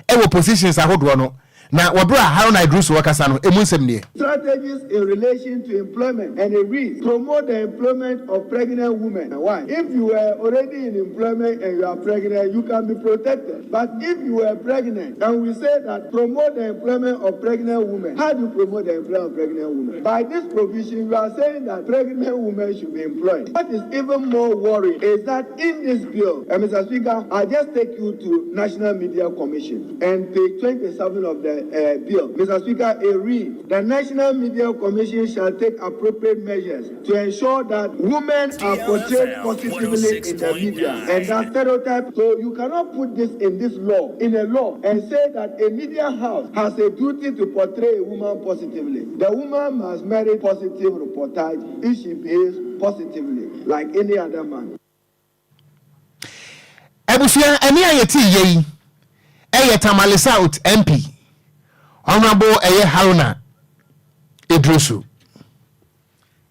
ɛwɔ positions ahodoɔ no. Na wɔberɛ a Haruna Iddrisu wɔkasa no, ɛmu nsɛm nie. Strategies in relation to employment, and it reads, "Promote the employment of pregnant women." Why? If you were already in employment and you are pregnant, you can be protected. But if you were pregnant and we say that promote the employment of pregnant women, how do you promote the employment of pregnant women? By this provision, you are saying that pregnant women should be employed. What is even more worrying is that in this bill, and Mr. Speaker, I just take you to National Media Commission and page 27 of the bill. Mr. Speaker, it reads, "The National Media Commission shall take appropriate measures to ensure that women are portrayed positively in the media and that stereotype." So you cannot put this in this law, in a law, and say that a media house has a duty to portray a woman positively. The woman must merit positive reportage if she behaves positively, like any other man. Abusua, ɛne a yɛte yɛ yi ɛyɛ Tamale South MP, Honorable ɛyɛ Haruna Iddrisu.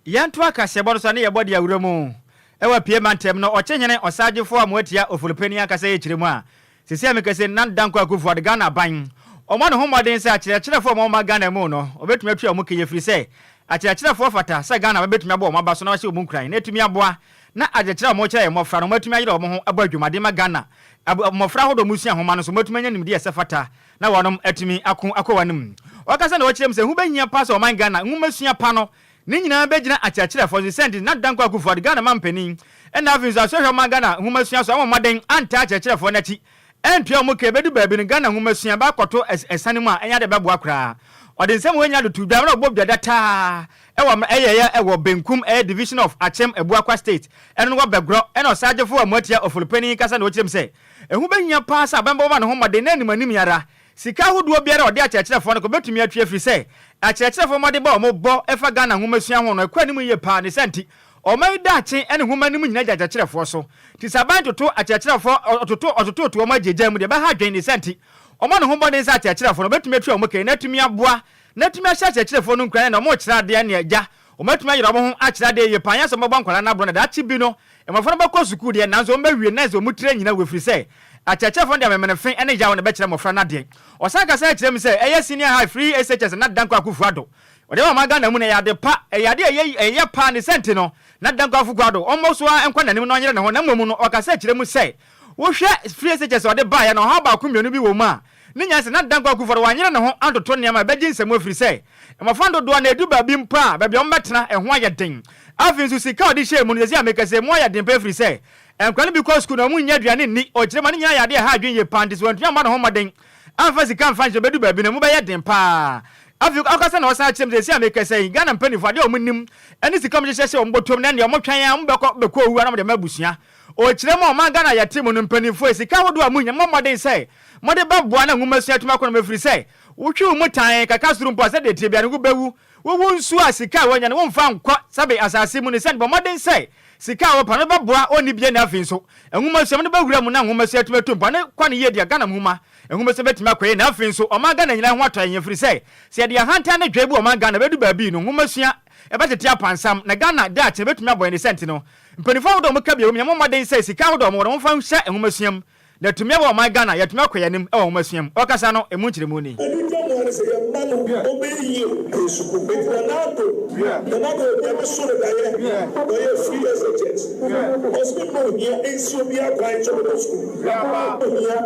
Yɛnto akaseɛbɔ no so ne yɛbɔ de awura mu ɛwɔ pie mantam no. Ɔkyenyene ɔsaagyefoɔ a moatia Ofurupani ankasa yɛ kyerɛ mu a sisi a mekɛsɛ Nana Dankwa Akufo Addo, Ghana aban ɔma ne ho mmɔden sɛ akyerɛkyerɛfoɔ a wɔma Ghana mu no ɔbɛtumi atua ɔmo kɛyɛ, firi sɛ akyerɛkyerɛfoɔ fata sɛ Ghana bɛbɛtumi abɔ ɔmo aba so na wahyɛ ɔmo nkuran na ɛtumi aboa na akyerɛkyerɛ a wɔkyerɛ yɛ mmɔfra no wɔatumi ayerɛ wɔn ho abɔ adwumaden ma Ghana mmɔfra ahodoɔ mu sua nhoma no so wɔatumi anya nimdeɛ ɛsɛ fata na wɔnom atumi ako akɔ wɔn anim. Ɔkasa na wɔkyerɛ mu sɛ ho bɛhia pa sɛ ɔman Ghana nwoma sua pa no ne nyinaa bɛgyina akyerɛkyerɛfoɔ so. Sɛnti Nana Dankwa Akufo Addo, Ghana ma mpanin, ɛna afei nso asɔhwɛ ɔman Ghana nwoma sua so ama mmɔden anta akyerɛkyerɛfoɔ n'akyi ɛntua wɔn ka, ɛbɛdu baabi no Ghana nwoma sua bɛakɔto ɛsane mu a ɛnyɛ ade bɛboa koraa. Ɔde nsɛm wɔ nya de to dwa na ɔbɔ dwa dataa ɛwɔ ɛyɛ ɛwɔ Benkum ɛyɛ division of Akyem Abuakwa State, ɛno no wɔ Bɛgorɔ. Ɛna ɔsagyefo a moatia Ɔfolopani kasa na wɔkyerɛ mu sɛ ɛho bɛhia paa sɛ aban bɛbɔ ne ho mmɔden na anim anim yara sika ahodoɔ biara a ɔde akyerɛkyerɛfoɔ no kɔ bɛtumi atwa, firi sɛ akyerɛkyerɛfoɔ mmɔde bɔ a wɔbɔ ɛfa Ghana nwomasua ho no ɛkɔ anim yie paa. Ne sɛ nti ɔman yi daakye ne nwoma no mu nyina gya akyerɛkyerɛfoɔ so, nti sɛ aban toto akyerɛkyerɛfoɔ ɔtoto ɔtoto to wɔn agyegya mu deɛ, ɛbɛha adwene. Ne sɛ nti ɔma ne ho mmɔden sɛ akyerɛkyerɛfoɔ no ɔbɛtumi atua wɔn kɛn na atumi aboa na atumi ahyɛ akyerɛkyerɛfoɔ no nkuran na wɔn kyerɛ adeɛ ne agya wɔn atumi ayerɛ wɔn ho akyerɛ adeɛ yie paa, nyɛ sɛ wɔbɛbɔ nkwadaa no aborɔ na daakye bi no mmɔfra no bɛkɔ sukuu deɛ, nanso wɔn bɛwie na sɛ wɔn tiri nyina wɔ, firi sɛ akyerɛkyerɛfoɔ no deɛ amemenefe ne yaw na bɛkyerɛ mmɔfra no adeɛ. Ɔsan kasa kyerɛ mu sɛ ɛyɛ Senior High Free SHS Nana Dankwa Akufo Addo ɔde ma ɔman Ghana mu no ɛyɛ ade pa, ɛyɛ ade a ɛyɛ paa. Ne sɛnti no Nana Dankwa Akufo Addo ɔmmɔ so a nkɔ n'anim na ɔnyere ne ho, na mmom no ɔkasa kyerɛ mu sɛ wohwɛ Free SHS ɔde baeɛ no, ɔhaw baako mmienu bi wɔ mu a. Ne nyinaa sɛ na Dankwa Akufo-Addo wanyere ne ho antoto nneɛma a ɛbɛgye nsam ɛfiri sɛ mmɔfra no dodoɔ no ɛdu baabi mpo a baabi a wɔbɛtena ɛho ayɛ den. Afei nso sika a ɔde hyɛɛ mu no seesei a mekasa yi mu ayɛ den paa ɛfiri sɛ nkwadaa no bi kɔ sukuu na wɔnnya aduane nni. Ɔkyerɛ mu a ne nyinaa yɛ adeɛ a ɛha adwene yie paa nti sɛ wantumi ammɔ ne ho mmɔden amfa sika amfa anhyɛ mu ɛbɛdu baabi no ɛmu bɛyɛ den paa. Afei ɔkasa na ɔsan kyerɛ mu sɛ seesei a mekasa yi Ghana mpanimfoɔ adeɛ a wɔnim ne sika a wɔhyehyɛ hyɛ wɔn bɔtɔm no ɛnneɛ wɔtwɛn ara wɔbɛkɔ bɛkɔ owura na wɔde ama abusua. Ɔkyerɛ mu a ɔman Ghana a yɛte mu no mpanimfoɔ yi sika ahodoɔ a monya mommɔ mmɔden sɛ mode bɛboa na nwomasua atumi akɔ no ɛfiri sɛ wotwe wo mu tann kakra soro mpo a sɛdeɛ ɛteɛ biara no wobɛwu. Wowu nso a sika a woanya no womfa nkɔ sɛbe asase mu no sɛ bɔ mmɔden sɛ sika a wopɛ no bɛboa ɔnni bia na afei nso nwomasua mode bɛwura mu na nwomasua atumi atu mpɔn ne kɔ no yie deɛ Ghana nwoma nwomasua bɛtumi akɔ yie na afei nso ɔman Ghana nyinaa ho atɔ yɛn ɛfiri sɛ sɛ yɛde ahantan ne dwɛ bu ɔman Ghana bɛdu baabi no nwomasua ɛbɛtete apansam na Ghana daakye bɛtumi abɔ yɛn ne sɛ nti no Mpanyinfoɔ ahodoɔ a wɔka bio, yɛmmɔ mmɔden sɛ sika ahodoɔ a wɔwɔ no wɔmfa nhyɛ nwomasua mu na atumi aboa ɔman Ghana yɛatumi akɔ yɛn anim wɔ nwomasua mu. Ɔkasa no, ɛmu nkyerɛmu ni. Ɛno dwa mu ara ne sɛ yɛn mma no wɔn bɛyɛ yie o. Ɛyɛ sukuu. Enti Nana Addo, Nana Addo yɛ deɛ me so no daeɛ na ɔyɛɛ free SHS. Ɔse me mma ohia nsi obiara kwan sɛ ɔbɛkɔ sukuu. Ohia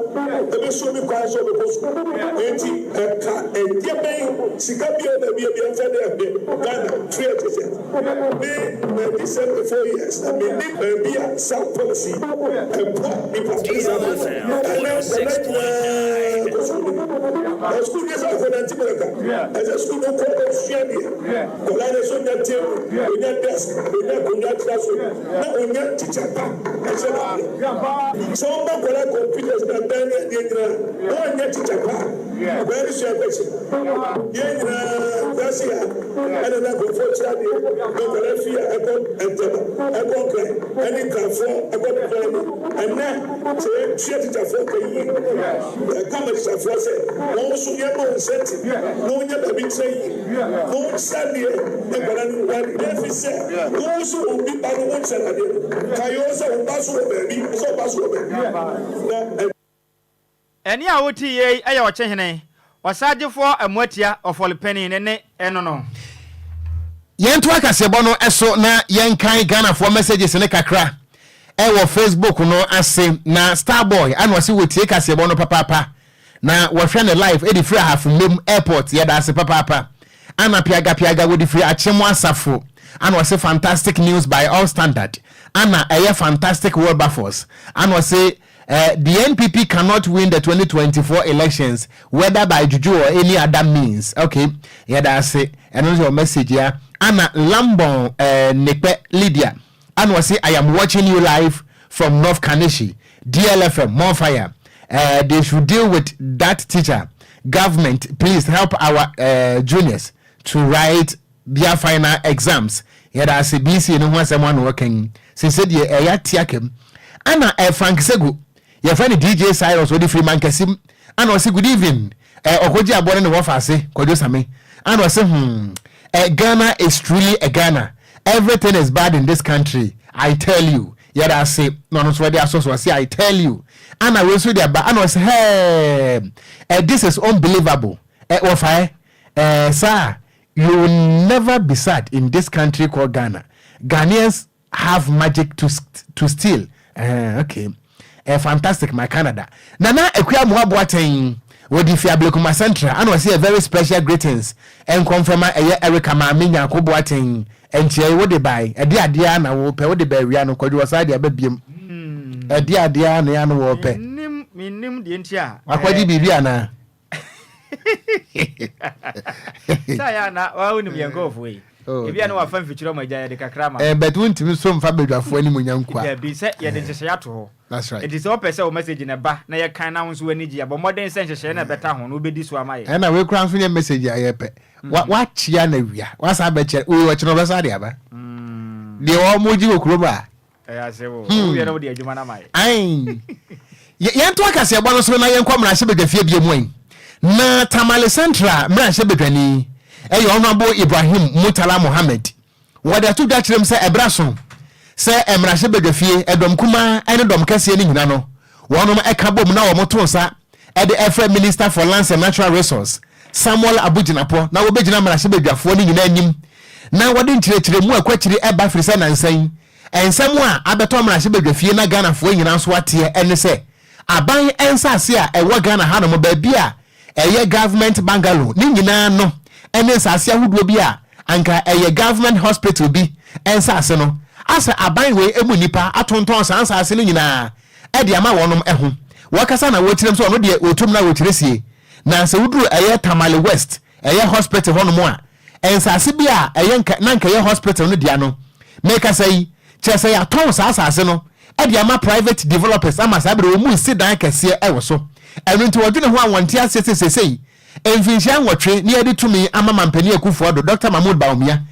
ɛbɛsi obi kwan sɛ ɔbɛkɔ sukuu. Enti ɛka ɛdeɛ bɛn sika biara baabi a biara mfa deɛ hwɛ Ghana free SHS. Me madi 74 years na mennim baabi a saa policy yi ɛboa nipa ɛne saa nkorɔfoɔ no. Ɛnɛ nkwadaa nyinaa kɔ sukuu no bi. Na sukuu nyɛ sɛ ɔkɔ nante mu kaka. Ɛsɛ sukuu no kɔ ɔsua deɛ. Nkwadaa no ɛsɛ ɔnya table, ɔnya desk, ɔnya akonnwa tena so na ɔnya teacher pa ɛkyerɛ no adeɛ. Sɛ wɔma nkwadaa computers na dan ne adeɛ nyinaa na wɔnyɛ teacher pa a, Akwadaa no sua kɔ akyi. Yɛn nyinaa wiase ha ɛna na nkurɔfoɔ kyerɛ adeɛ na nkwadaa fie a ɛkɔ Ntɛma, ɛkɔ Nkran ɛne Nkranfoɔ ɛkɔ bepɔ no. Ɛnnɛ sɛ yɛtua tikyafoɔ ka yie, yɛka ma tikyafoɔ sɛ wɔn nso yɛmma wɔn incentive na wɔnya baabi tena yie na wɔnkyerɛ adeɛ na nkwadaa no nhu adeɛ. Ɛfiri sɛ wo nso obi ba no wonkyerɛ no adeɛ no, kae oo sɛ wo ba nso wɔ baabi, sɛ wo ba nso wɔ baabi na. Ɛnne a wote yei yɛ Ɔkyehene, Ɔsaagyefoɔ Amoatia Ɔfɔle Panin ne nne no no. Yɛntoa kaseɛbɔ no so na yɛnkan Ghanafoɔ messages no kakra ɛwɔ Facebook no ase. Na Starboy ana ɔse wɔtie kaseɛbɔ no papaapa na wɔhwɛ no live ɛde firi Ahafo Mmem Airport. Yɛda ase papaapa. Ana Piaga Piaga wɔde firi Akyem Asafo ana ɔse fantastic news by all standard. Ana ɛyɛ fantastic Wilberforce ana ɔse Eh, the NPP cannot win the 2024 elections whether by juju or any other means. Okay, yɛda ase. Ɛno nso yɛ message ya. Ana Lambon eh, Nekpe Lydia. Ana ɔse, I am watching you live from North Kaneshie. DLFM, more fire. Eh, they should deal with that teacher. Government, please help our eh, juniors to write their final exams. Yɛda ase BC no ho asɛm ano ɔka yi. Sese deɛ ɛyɛ ate aka mu. Ana eh, Frank Sego, yɛfrɛ no DJ Cyrus, ɔde firi Mankasim. Ana ɔse good evening. Eh, ɔkɔgye aboɔ ne ne wɔfa ase, Kwadwo Same. Ana ɔse hmm, eh, Ghana is truly a Ghana. Everything is bad in this country, I tell you. Yɛda ase. Na ɔno nso ɔde asɔ so, ɔse I tell you. Ana wei nso de aba, ana ɔse hey, eh, this is unbelievable. Eh, wɔfa eh, eh, saa You will never be sad in this country called Ghana. Ghanaians have magic to to steal. Okay. Fantastic, my Canada. Nana Akua Amoah Boateng wɔde fi Ablekuma Central ana ɔsɛ a very special greetings nkɔmfɛma ɛyɛ Erica Maame Nyarko Boateng nkyia yi wode bae ɛde adeɛ a na wopɛ wode ba awia no kwadwo ɔsan de aba biem ɛde adeɛ a na ya no wɔpɛ mennim deɛ nti a wakɔgye biribi anaa Sɛ ayɛ a na wa wonim yɛn nkurɔfoɔ yi. Oh, Ebi a na wafa mfikyire ɔmo agya yɛde kakra ma. Eh, but wontumi so mfa badwafoɔ animuonyam kwa. Dabi, sɛ yɛde nhyehyɛeɛ ato hɔ. That's right. Enti sɛ wopɛ sɛ wo message no ba na yɛkan na wo nso w'ani gye a, bɔ mmɔden sɛ nhyehyɛeɛ no a ɛbɛta ho no wobɛdi so ama yɛn. Ɛna wei koraa nso nyɛ message a yɛpɛ. Wa wakyea no awia, wasan abɛkyɛ, wei ɔkyena ɔbɛsan de aba. Deɛ wɔn gye wɔ kurom a. Ɛyɛ asɛm o. Wowie na wode adwuma no ama yɛ. Ae. Yɛnto akaseɛbɔ no so na yɛnkɔ mmarahyɛbadwafie bio mu ɛ. Na Tamale Central mmarahyɛbadwani yɛ Honourable Ibrahim Murtala Mohammed. Wɔde ato dwa kyerɛ mu sɛ ɛberɛ aso sɛ mmarahyɛbadwafie, ɛdɔm kumaa ne dɔm kɛseɛ no nyina no, wɔnom ka bom na wɔto nsa de frɛ Minister for Lands and Natural Resource, Samuel Abu Jinapor na wɔbɛgyina mmarahyɛbadwafoɔ no nyinaa anim na wɔde nkyerɛkyerɛmu a ɛkɔ akyiri ba firi sɛ nansa yi nsɛm a abɛtɔ mmarahyɛbadwafie na Ghanafoɔ nyinaa nso ateɛ ne sɛ aban nsase a ɛwɔ Ghana hanom baabi a. ɛyɛ government bungalow ne nyinaa no ne nsase ahodoɔ bi a anka ɛyɛ government hospital bi nsase no, asɛ aban wei mu nnipa atontɔn saa nsase no nyinaa de ama wɔnom ho. Wɔkasa na wɔkyerɛm sɛ ɔno deɛ ɔtum na wɔkyerɛ sie. Na sɛ woduru ɛyɛ Tamale West ɛyɛ hospital hɔnom a, nsase bi a ɛyɛ nka na nka ɛyɛ hospital no dea no, mekasa yi, kyerɛ sɛ yɛatɔn saa asase no de ama private developers ama saa bere wɔn resi dan kɛseɛ wɔ so. Ɛno nti wɔdwene ho a wɔnte aseɛ sɛ seesei mfinhyia nwɔtwe ne yɛde tumi ama Mampanin Akufo Addo, Dɔkta Mahmood Bawumia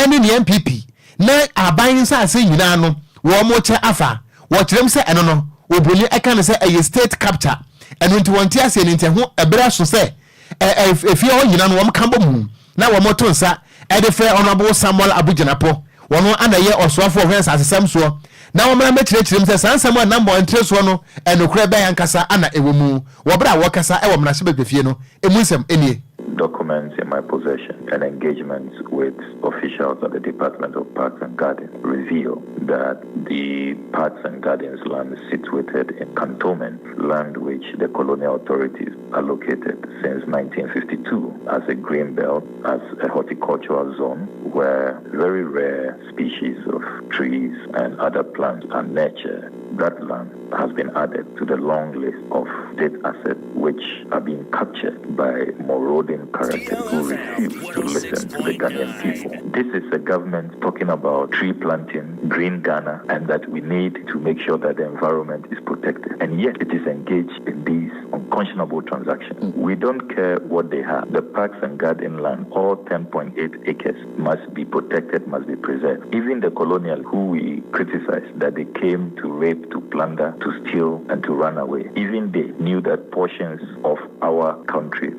ne ne NPP na aban nsase nyinaa no wɔrekyɛ afa. Wɔkyerɛm sɛ ɛno no obroni ɛka no sɛ ɛyɛ state capture. Ɛno nti wɔnte aseɛ no nti ɛho ɛberɛ aso sɛ Efie hɔ nyina no wɔka bɔ mu na wɔto nsa de frɛ Honourable Samuel Abu Jinapor, wɔno ana ɛyɛ ɔsoafoɔ ɔhwɛ nsasesɛm soɔ, na wɔmmra mmɛkyerɛkyerɛ mu sɛ saa nsɛm a ɛnam mmɔntere soɔ no nokorɛ bɛn ankasa ana ɛwɔ mu wɔ berɛ a wɔrekasa wɔ mmarahyɛbadwafie no mu nsɛm nie. Documents in my possession and engagements with officials at the Department of Parks and Gardens reveal that the Parks and Gardens land situated in Cantonment, land which the colonial authorities allocated since 1952 as a green belt, as a horticultural zone where very rare species of trees and other plants are nurtured. That land has been added to the long list of state assets which are being captured by marauding characters who refuse to listen to the Ghanaian people. This is a government talking about tree planting, green Ghana, and that we need to make sure that the environment is protected. And yet it is engaged in these unconscionable transactions. We don't care what they have. The parks and garden land, all 10.8 acres, must be protected, must be preserved. Even the colonial who we criticize that they came to rape, to plunder, to steal, and to run away, even they knew that portions of our country.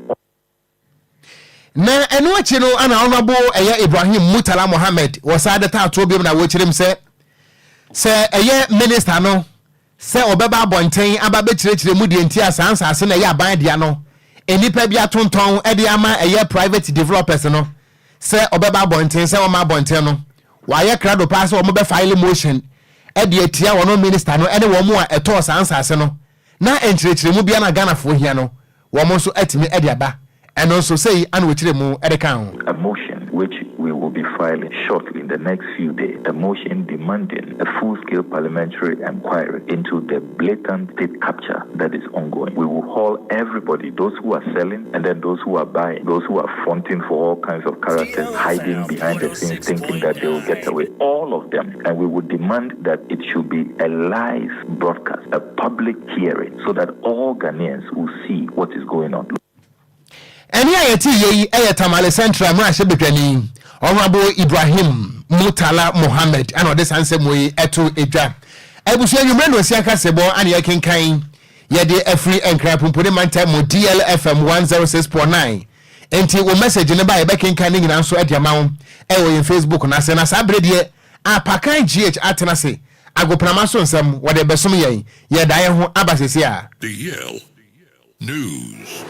Na ɛno akyi no ana Honourable ɛyɛ Ibrahim Murtala Mohammed wɔsan de taatoɔ biom na wɔkyerɛ mu sɛ sɛ ɛyɛ minister no sɛ ɔbɛba abɔnten aba bɛkyerɛkyerɛ mu deɛ nti a saa nsaase no ɛyɛ aban dea no nnipa bi atontɔn de ama ɛyɛ private developers no sɛ ɔbɛba abɔnten sɛ wɔma abɔnten no wɔayɛ krado paa sɛ wɔn bɛ file motion de atia wɔn minister no ne wɔn a ɛtɔɔ saa nsaase no na nkyerɛkyerɛmu biara na Ghanafoɔ hia no wɔn nso atumi de aba. Ɛno nso, sei ana wɔkyerɛ mu de ka ho. A motion which we will be filing shortly in the next few days, a motion demanding a full-scale parliamentary enquiry into the blatant state capture that is ongoing. We will haul everybody, those who are selling and then those who are buying, those who are fronting for all kinds of characters, hiding behind the scenes, thinking that they will get away, all of them. And we will demand that it should be a live broadcast, a public hearing, so that all Ghanaians will see what is going on. Ɛnne a yɛte yɛ yi yɛ Tamale Central mmarahyɛbadwani Honourable Ibrahim Murtala Mohammed ɛna ɔde saa nsɛm yi ɛto edwa. Abusua nwummerɛ na osia kasebɔ ana yɛkenkan yɛde afiri Nkran Pumpuni mantam mu DLFM 106.9. Nti wo message no ba yɛbɛkenkan ne nyinaa nso de ama wo ɛwɔ yɛn Facebook no ase. Na saa berɛ deɛ Apakan GH atena ase agoprama so nsɛm wɔde bɛsom yɛn. Yɛda yɛn ho aba sɛsi a. DL News.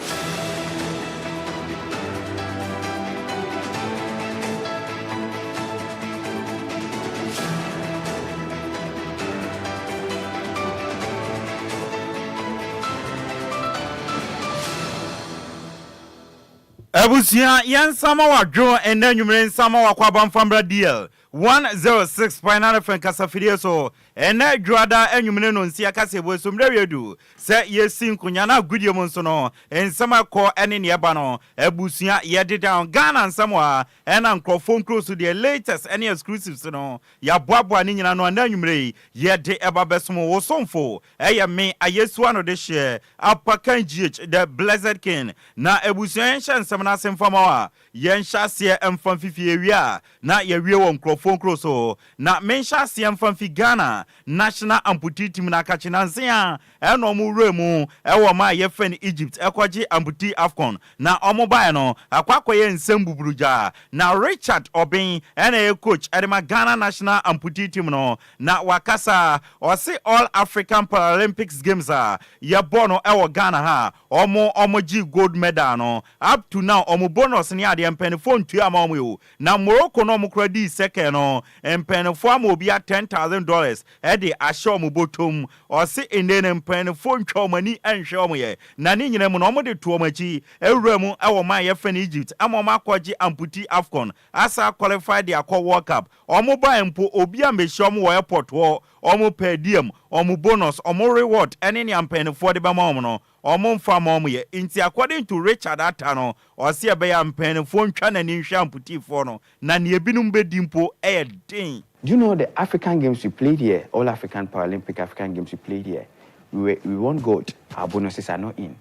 Abusua, yɛn nsa ma wadwo ɛnnɛ anwummere nsa ma wakɔ aba mfa mmra DL 106.9 FM kasafidie so ɛnnɛ dwoada anwummere no nsia kaseɛbue so mmerɛ wie du sɛ yɛsi nkonya na agodie mu nso no nsɛm a ɛkɔ ne neɛ ɛba no abusua yɛde down Ghana nsɛm a ɛna nkurɔfoɔ nkuro so deɛ latest ɛne exclusives no yɛaboaboa ne nyina no ɛnnɛ anwummere yi yɛde ɛba bɛsom wo somfo ɛyɛ me Ayesu ano de hyeɛ Apakan GH the blessed king na abusua yɛnhyɛ nsɛm no ase mfa ma wo a yɛnhyɛ aseɛ mfa mfifi yɛwie a na yɛawie wɔ nkurɔfoɔ nkuro so na menhyɛ aseɛ mfa mfi Ghana National Amputee Team no akakye nanse a ɛna ɔmo wura mu ɛwɔ ɔman a yɛfrɛ no Egypt ɛkɔgye Amputee Afcon na ɔmo baeɛ no akɔ akɔyɛ nsɛm buburugyaa na Richard Obeng ɛna ɛyɛ coach ɛde ma Ghana National Amputee Team no na wakasa ɔse All African Paralympics Games a yɛbɔ no ɛwɔ Ghana ha ɔmo ɔmo gye gold medal no up to now ɔmo bonus ne adeɛ mpanyinfoɔ ntua ama ɔmo o na Morocco no ɔmo kora dii second no mpanyinfoɔ ama obi a $10,000 ɛde ahyɛ ɔmo bɔtɔm ɔse ene no. mpaninfoɔ ntwa wɔn ani nhwɛ wɔn yɛ. Na ne nyinaa mu no wɔde to wɔn akyi wura mu wɔ man a yɛfrɛ no Egypt ama wɔn akɔgye amputee AFCON asan aqualify de akɔ World Cup. Wɔn baeɛ mpo obi ammɛhyia wɔn wɔ airport hɔ, wɔn per diem, wɔn bonus, wɔn reward ne nea mpaninfoɔ de bɛma wɔn no wɔn mfa mma wɔn yɛ. Nti according to Richard Attah no ɔse ɛbɛyɛ a mpaninfoɔ ntwa n'ani nhwɛ amputeefoɔ no na nea ebinom bɛdi mpo yɛ den. Do you know the African Games we played here, All African Paralympic African Games we played here, we were, we won gold, our bonuses are not in.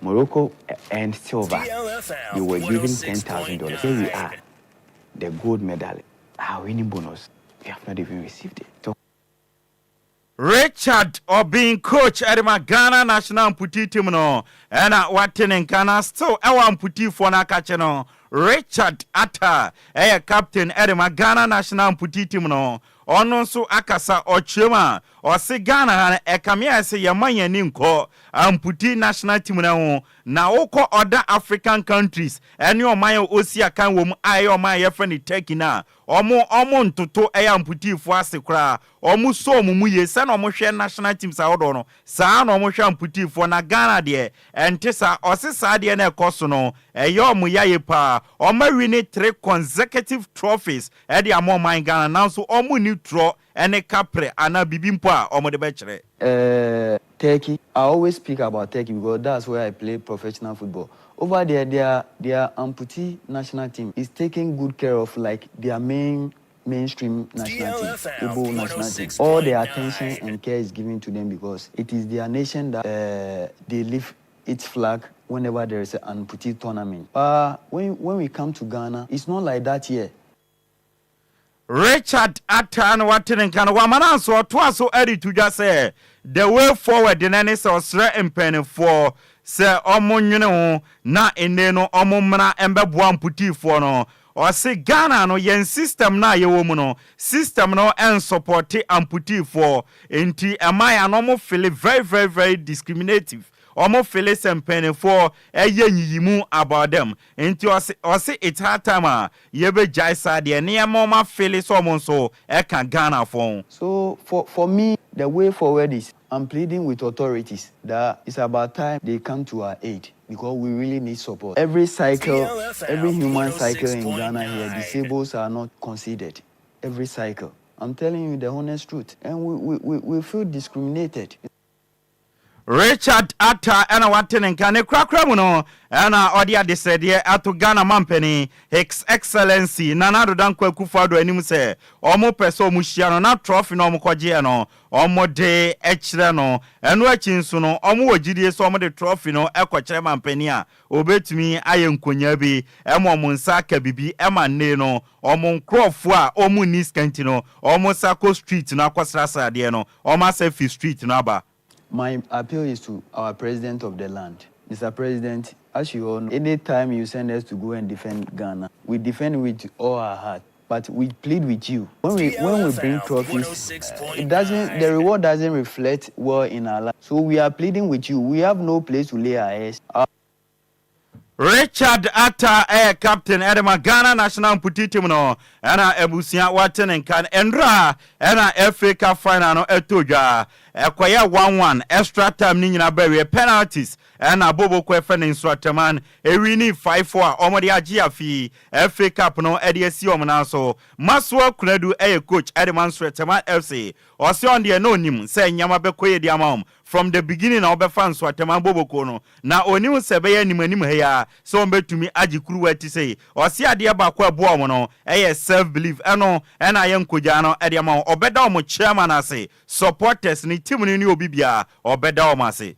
Morocco earned silver, they were given $10,000. Here we are, the gold medal, our winning bonus, we have not even received it. So Richard Obeng coach de ma Ghana national amputee team no ɛna wate ne nka na still ɛwɔ amputeefoɔ no akakye no Richard Attah ɛyɛ captain de ma Ghana national amputee team no ɔno nso akasa ɔkyerɛ a ɔse Ghana ha no ɛkame ayɛ sɛ yɛma yɛn ani nkɔ amputee national team no ho na wokɔ other African countries ɛne ɔman a ɔsi akan wɔ mu a ɛyɛ ɔman a yɛfrɛ no Turkey no a ɔmo ɔmo ntoto ɛyɛ amputeefoɔ ase koraa. Ɔmo sɔ ɔmo mu yie sɛnea ɔmo hwɛ national teams ahodoɔ no saa na ɔmo hwɛ amputeefoɔ na Ghana deɛ ɛnte saa. Ɔse saa deɛ no ɛkɔ so no ɛyɛ ɔmo ya yie paa. Ɔmo awini three consecutive trophies ɛde ama ɔman Ghana nanso ɔmo nni torɔ ɛne kaprɛ anaa biribi mpo a ɔmo de bɛkyerɛ. Uh, Turkey, I always speak about Turkey because that's where I play professional football. Over there, their their amputee national team is taking good care of like their main mainstream national team, able national team. All the attention and care is given to them because it is their nation that they lift its flag whenever there is an amputee tournament. When, when we come to Ghana, it's not like that here. Richard Attah na wate ne nka no. Wama no anso ɔtoa so de to dwa sɛ the way forward no ne sɛ ɔsrɛ mpaninfoɔ sɛ ɔmo nwene ho na nnei no ɔmo mmra mbɛboa mputiifoɔ no. Ɔse Ghana no yɛn system no a yɛwɔ mu no system no ɛnsupporte amputiifoɔ nti ɛma yɛn ano ɔmo feel very very very discriminative. Ɔmo feel sɛ mpaninfoɔ ɛyɛ nyiyimu about them nti ɔse ɔse it's high time a yɛbɛgyae saa deɛ nneɛma ɔmo afeel sɛ ɔmo nso ɛka Ghanafoɔ ho. So for for me the way forward is I'm pleading with authorities that it's about time they come to our aid because we really need support. Every cycle, every human cycle in Ghana here, disables are not considered. Every cycle. I'm telling you the honest truth. And we, we, we, we feel discriminated. Richard Attah ɛna wate ne nka. Ne korakora mu no ɛna ɔde adesrɛdeɛ ato Ghana mampanin His Excellency Nana Addo Dankwa Akufo-Addo anim sɛ ɔmo pɛ sɛ ɔmo hyia no na trophy na ɔmo kɔgyeɛ no ɔmo de kyerɛ no. Ɛno akyi nso no ɔmo wɔ gyidie sɛ ɔmo de trophy no ɛkɔkyerɛ mampanin a obetumi ayɛ nkonyaa bi ɛma ɔmo nsa aka bibi ɛma nne no ɔmo nkurɔfoɔ a ɔmo nni sika nti no ɔmo nsa kɔ street no akɔsrasra adeɛ no ɔmo asa fi street no aba. My appeal is to our president of the land. Mr. President, as you all know, anytime you send us to go and defend Ghana, we defend with all our heart. But we plead with you. When we when we bring trophies, it doesn't the reward doesn't reflect well in our life. So we are pleading with you. We have no place to lay our heads. Our Richard Attah ɛyɛ captain ɛde ma Ghana national amputee team no ɛna abusua wate ne nka. Ɛnora ɛna FA Cup final no ɛtɔ dwa ɛkɔyɛ 1-1 extra time ne nyinaa bɛwie penalties ɛna Boboko ɛfɛ ne Nsoatreman ewin 5-4 a wɔde agye afi FA Cup no ɛde asi wɔn nan so. Maxwell Konadu ɛyɛ coach ɛde ma Nsoatreman FC. Ɔsɛ ɔn deɛ na onim sɛ nneɛma bɛkɔ yɛ di ama wɔn from the beginning na ɔbɛfa Nsoatreman Boboko no na onim sɛ ɛbɛyɛ anim anim ha yi a sɛ wɔn bɛtumi agye kuruwa ti sɛ ɔsi adeɛ baako a ɛboa wɔn no ɛyɛ self belief ɛno ɛna ayɛ nkogya no ɛde ama wɔn. Ɔbɛda wɔn chairman ase, supporters ne team no ne obi biara ɔbɛda wɔn ase.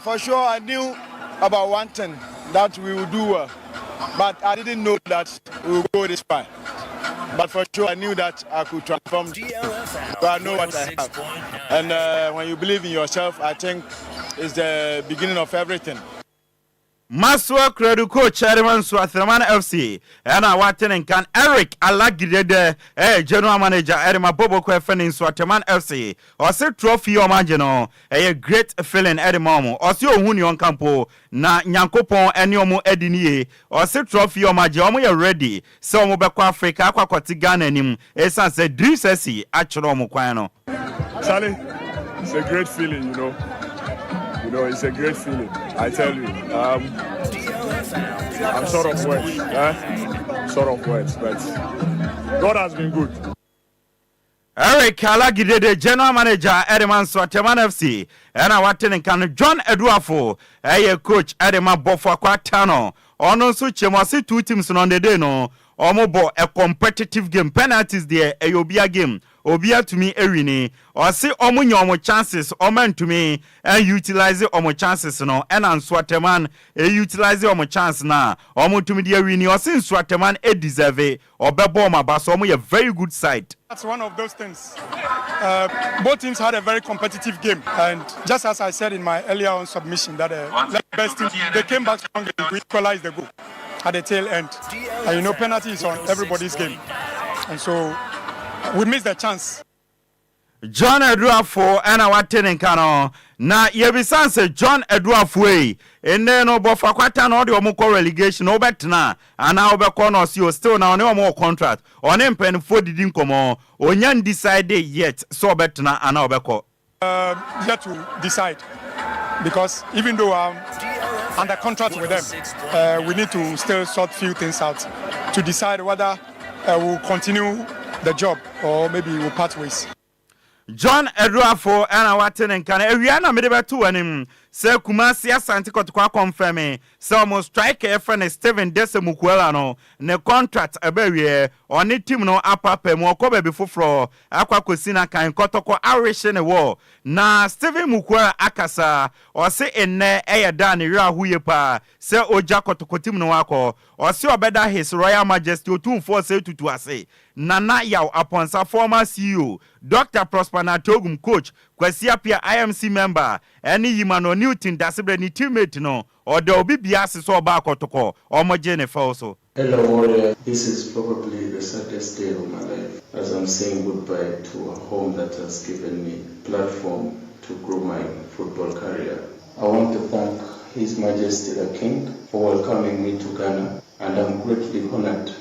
For sure, I knew about one thing that we would do well, but I didn't know that we would go this far. But for sure, I knew that I could transform. But I know what I have. And when you believe in yourself, I think it's the beginning of everything. Maxwell Konadu, coach Chairman Nsoatreman FC, ɛna wate ne nkan. Eric Alagidede ɛyɛ general manager ɛde ma Boboko ɛfɛ ne Nsoatreman FC. Ɔse trophy ɔmo agye no ɛyɛ great feeling ɛde ma ɔmo. Ɔse ohun ne ɔnka mpo na Nyankopɔn ɛne ɔmo adi ne yie. Ɔse trophy ɔmo agye ɔmo yɛ ready sɛ ɔmo bɛkɔ Africa akɔ akɔte Ghana anim ɛsiane sɛ Dreams FC akyerɛ ɔmo kwan no. Charlie, It's a great feeling. It's a great feeling. I tell you. I'm short of words. Eh? Short of words, but God has been good. Eric Alagidede, general manager ɛde ma Nsoatreman FC, ɛna wate ne nka no. John Eduafo ɛyɛ coach ɛde ma Bofoakwa Tano. Ɔno nso kyerɛ mu, ɔse two teams no, on the day no, ɔmo bɔ a competitive game. Penalties deɛ, ɛyɛ obia game, obia tumi ewin. Ɔse ɔmo nya ɔmo chances, ɔmo ntumi ɛutilize ɔmo chances no, ɛna Nsoatreman ɛutilize ɔmo chance na ɔmo tumi de ewin. Ɔse Nsoatreman ɛdeserve, ɔbɛbɔ ɔmo aba so, ɔmo yɛ very good side. That's one of those things. Both teams had a very competitive game, and just as I said in my earlier on submission, that the best team, they came back strong and we equalized the goal at the tail end. And penalty is on everybody's game, and so we missed the chance. John Aduafo ɛna wate ne nka no. Na yɛbisa sɛ John Aduafo yi, ɛnnɛ no Bofoakwa na ɔde ɔmo kɔ relegation, wobɛtena anaa wobɛkɔ? No, ɔse o, still na ɔne ɔmo wɔ contract, ɔne mpanimfoɔ didi nkɔmmɔ, ɔnya ndecide yet sɛ ɔbɛtena anaa ɔbɛkɔ. Yet to decide because even though I'm under contract with them, we need to still sort few things out to decide whether we'll continue the job or maybe we'll part ways. John Eduafo ɛna wate ne nka no. Awia na mede bɛto w'anim sɛ Kumasi Asante Kɔtɔkɔ aconfirm sɛ ɔmo striker yɛfrɛ no Steven Dese Mukuala no, ne contract ɛbɛ wie, ɔne team no apapa mu, ɔkɔ baabi foforɔ akɔ akɔsi na kan. Kɔtɔkɔ arehyɛ ne wɔ na Steven Mukuala akasa. Ɔse nnɛ ɛyɛ da ne werɛ aho yie paa sɛ ogya Kɔtɔkɔ team no akɔ. Ɔse ɔbɛda His Royal Majesty Otumfoɔ Sɛ Tutu ase, Nana Yaw Aponsa, former CEO, Dr Prosper Natogun, coach Kwasi Apia, IMC member, ɛne Yimano Newton Dasebrɛ, ne teammate no. Ɔda obi bia ase sɛ ɔba akɔtɔkɔ, ɔmɔgye ne fɛw so. Hello, warrior. This is probably the saddest day of my life as I'm saying goodbye to a home that has given me platform to grow my football career. I want to thank His Majesty the King for welcoming me to Ghana, and I'm greatly honored.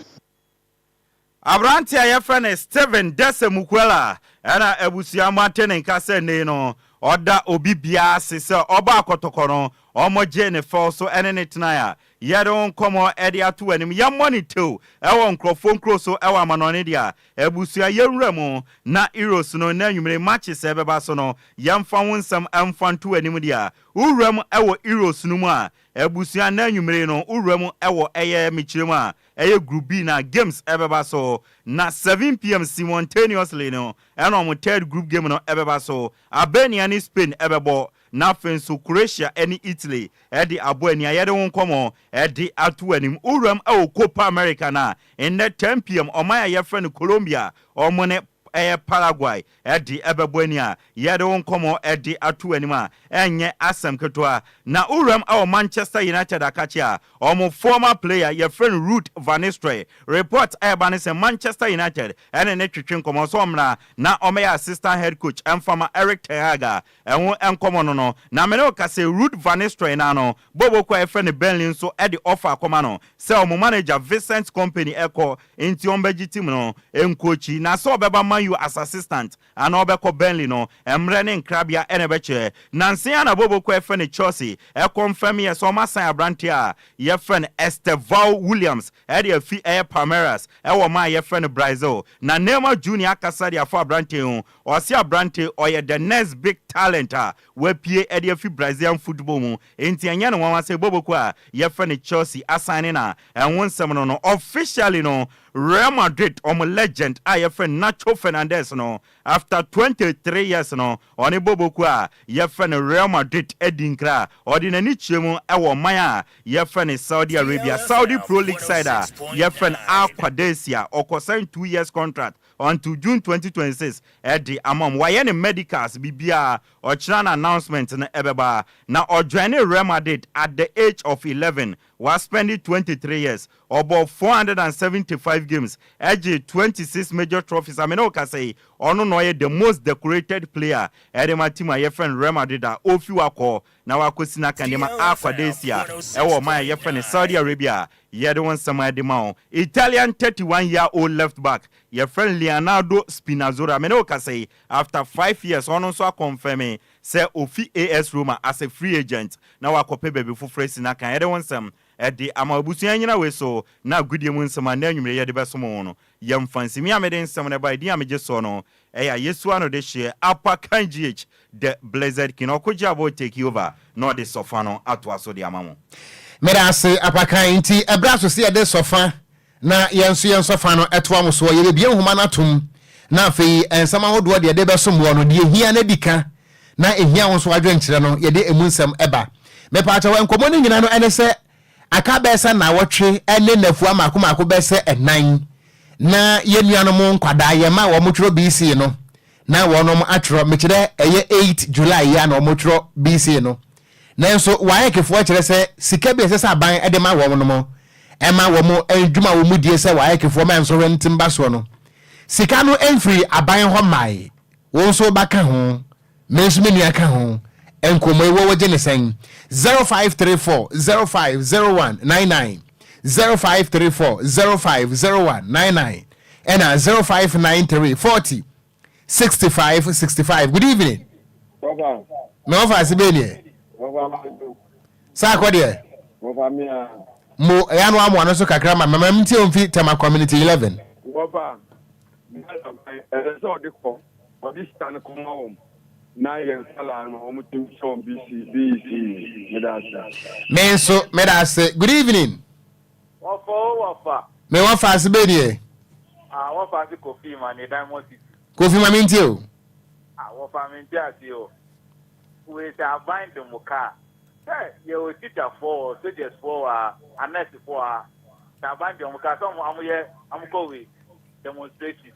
Aberante a yɛfrɛ no Steven Dese Mukwala ɛna abusua mu ate ne nka sɛ nei no ɔda obi biara ase sɛ ɔba akɔtɔkɔ no, ɔmɔgye ne fɛw so ɛne ne tena a yɛde wo nkɔmmɔ ɛde ato anim. Yɛmmɔ ne tew ɛwɔ nkurɔfoɔ nkuro so ɛwɔ amanɔne deɛ a abusua yɛnwura mu na Euros no na anwummere matches sɛ ɛbɛba so no, yɛmfa wo nsɛm ɛmfa nto anim. Deɛ a wowura mu ɛwɔ Euros no mu a, abusua, na anwummere no wowura mu ɛwɔ ɛyɛ mekyerɛ mu a ɛyɛ Group B na games ɛbɛba so na 7 p.m. simultaneously no ɛna ɔmo third group game no ɛbɛba so. Albania ne Spain ɛbɛbɔ, na afei nso Croatia ne Italy ɛde abɔ ani a yɛde ho nkɔmmɔ ɛde ato anim. Wuram ɛwɔ Copa America no a, nnɛ 10 p.m. ɔman a yɛfrɛ no Colombia, ɔmo ne ɛyɛ Paraguay ɛde ɛbɛbɔ ani a yɛde wo nkɔmmɔ ɛde ato anim a ɛnyɛ asɛm ketewa. Na wuram ɛwɔ Manchester United akakye a ɔmo former player yɛfrɛ no Ruud van Nistelrooy, report ɛɛba ne sɛ Manchester United ɛne ne twetwe nkɔmmɔ sɛ ɔmmra na ɔmɛyɛ assistant head coach ɛmfama Eric ten Hag a ɛho nkɔmmɔ no. Na mene wo ka sɛ Ruud van Nistelrooy na no boboko a yɛfrɛ no Burnley nso ɛde offer akɔma no sɛ ɔmo manager Vincent Kompany ɛkɔ nti ɔmbɛgye team no nkochi, na sɛ ɔbɛba Man U as assistant anaa ɔbɛkɔ Burnley no, mmerɛ ne nkrabea ɛna ɛbɛkyerɛ. Nansen ana boboko ɛfrɛ no Chelsea ɛconfirm yɛ sɛ ɔma san aberante a yɛfrɛ no Estevao Williams ɛde afi ɛyɛ Palmeiras ɛwɔ ma a yɛfrɛ no Brazil. Na Neymar Junior akasa de afa aberante ho. Ɔse aberante ɔyɛ the next big talent a wapue ɛde afi Brazilian football mu, enti ɛnyɛ no nwanwa sɛ boboko a yɛfrɛ no Chelsea asan ne na ɛho nsɛm no. Officially no, Real Madrid ɔmo legend a yɛfrɛ Nacho Fernandez no, after 23 years no, ɔne boboko a yɛfrɛ no Real Madrid adi nkra. Ɔde n'ani kyerɛ mu ɛwɔ ɔman a yɛfrɛ no Saudi Arabia, Saudi Pro League side a yɛfrɛ no Al Qadsiah. Ɔkɔsign 2 years contract until June 2026 ɛde ama mu. Wayɛ ne medicals biribiara, ɔkyerɛ no announcement no ɛbɛba. Na ɔjoin Real Madrid at the age of 11. Waspendi 23 years, ɔbɔɔ 475 games, gyee 26 major trophies a me ne wo kasa yi, ɔno na ɔyɛ the most decorated player de ma team a yɛfrɛ no Real Madrid a ɔrefi hɔ akɔ na wakɔsi n'akan de ma Al Qadsiah wɔ ɔman a yɛfrɛ no Saudi Arabia a yɛde wo nsɛm de ma wo. Italian 31 year old left back yɛfrɛ no Leonardo Spinazzola a me ne wo kasa yi, after 5 years ɔno nso akɔnfɛme sɛ ofi AS Roma as a free agent na wakɔpɛ baabi foforɔ asi n'akan. Yɛde wo nsɛm de ama abusua nyina wei so na agodie mu nsɛm a nnɛ anwumerɛ yi yɛde bɛsom wo no yɛmfa nsi. Me a mede nsɛm no baeɛ, din a megye soɔ no ɛyɛ Ayesu ano de hyeɛ Apa Kan GH the Blessed King. Ɔko gye abɔ take over na ɔde sɔfa no atoa so de ama mo. Meda ase Apakan, nti ɛberɛ aso sɛ yɛde sɔfa na yɛn nso yɛn sɔfa no toa mo soɔ. Yɛbɛbue nhoma no atom na afei nsɛm ahodoɔ deɛ yɛde bɛsom woɔ no, deɛ ɛhia no adi ka na ɛhia wo nso adwenkyerɛ no, yɛde ɛmu nsɛm ba. Mepaakyɛw, nkɔmmɔ no nyina no ɛne sɛ aka bɛyɛ sɛ nnawɔtwe ne nnafua mmaako mmaako bɛyɛ sɛ ɛnan na yɛn nuanom nkwadaa, yɛn mma a wɔtwerɛ BC no, na wɔnom atwerɛ, mekyerɛ ɛyɛ 8 July yi a na wɔtwerɛ BC no. Nanso WAECfoɔ kyerɛ sɛ sika bi a ɛsɛ sɛ aban de ma wɔn no ɛma wɔn adwuma a wɔn die sɛ WAECfoɔ ma nsɔhwɛ ntim ba soɔ no, sika no mfiri aban hɔ mmae. Wo nso wo ba ka ho, me nso me nua ka ho. Nkɔmmɔ yi wo wogye ne sɛn? 0534 05 01 99, 0534 05 01 99 ɛna 0593 40 65 65. Good evening. Wɔfa. Me wɔfa ase bɛɛ neɛ. Wɔfa ma do. Saa akɔ deɛ. Wɔfa mi a. Mo ɛyɛ ano amoa no so kakra ma mama mti omfi Tema Community 11. Wɔfa. Ghana ban ɛsɛ sɛ ɔde kɔ ɔde sika no kɔma wɔn na yɛn nkwadaa no wɔn tumi hyɛ wɔn BC BEC meda ase. Me nso meda ase. Good evening. Wɔfa o wɔfa. Me wɔfa ase bɛɛ deɛ. Ah wɔfa ase Kofi ma ne Diamond City. Kofi ma me ntie o. Ah wɔfa me nte ase o. Wei sɛ aban de mo ka a sɛ yɛwɔ teacher foɔ wɔ soldiers foɔ wɔ ha anurse foɔ wɔ ha sɛ aban de ɔmo ka sɛ ɔmo ɔmo yɛ ɔmo kɔ wei demonstration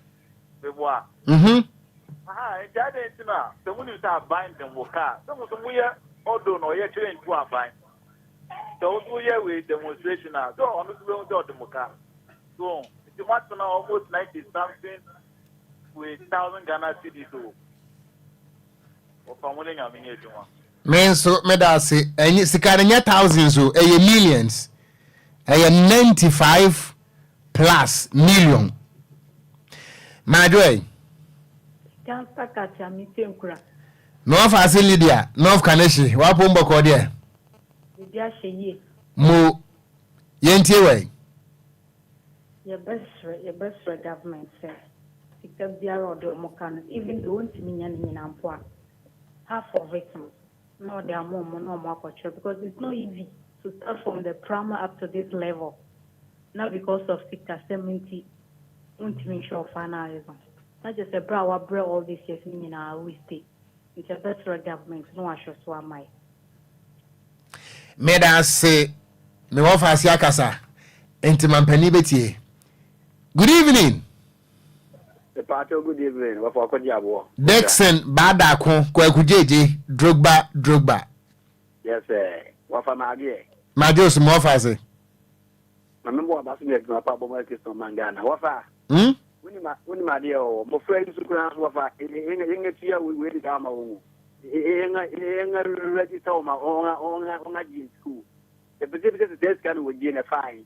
meboa. Mhm. Aha nti adɛn nti na sɛ mo nim sɛ aban de mo ka a sɛ mo nso mo yɛ ɔdo na ɔyɛ kyerɛ ntu aban. Sɛ wo nso woyɛ wei demonstration a, sɛ ɔno nso bɛhu sɛ ɔde mo ka. So nti moatena almost 90 something wei thousand Ghana cedis o. Wɔfa mo ne Nyame nyɛ adwuma. Me nso meda ase. Ɛnyɛ sika no nyɛ thousands o, ɛyɛ millions. Ɛyɛ 95 plus million. Maadwo ɛ. Sika kakyia me tie nkura. Me wɔfa ase Lydia, North Kaneshie, w'apom bɔkɔɔ deɛ? Biribi ahyɛ yie. Mo, yɛntie wɛ. Yɛbɛsrɛ, yɛbɛsrɛ government sɛ sika biara a ɔde ɔmo ka no, even though ɔntumi nya ne nyinaa mpo a, half of it no, na ɔde ama ɔmo na ɔmo akɔkyerɛ because it's not easy to start from the primary up to this level na because of sikasɛm nti wontumi nhwɛ wo final exam. Na kyerɛ sɛ berɛ a wabrɛ all these years no nyinaa waste. Nti yɛbɛsrɛ government na wahwɛ so ama yɛ. Meda ase me wɔfa ase akasa nti mampanin bɛtie. Good evening. Mepaakyɛw good evening wɔfa ɔkɔgye aboɔ. Dickson Baadako Kwaku Gyegye Drogba Drogba. Yes sir wɔfa maadweɛ. Madwo so me wɔfa ase. Ma me bɔ aba so ne adwuma pa bɔ ma Kristo man Ghana wɔfa. Hmm? Wonim wonim adeɛ ɔ mmɔfra yi nso koraa nso wɔfa yɛn atua wei deda ama wɔn o yɛn yɛn register wɔn ma wɔn wɔn wɔn agye school ɛpɛsɛ bi sɛ sɛ sika no wɔgye na fine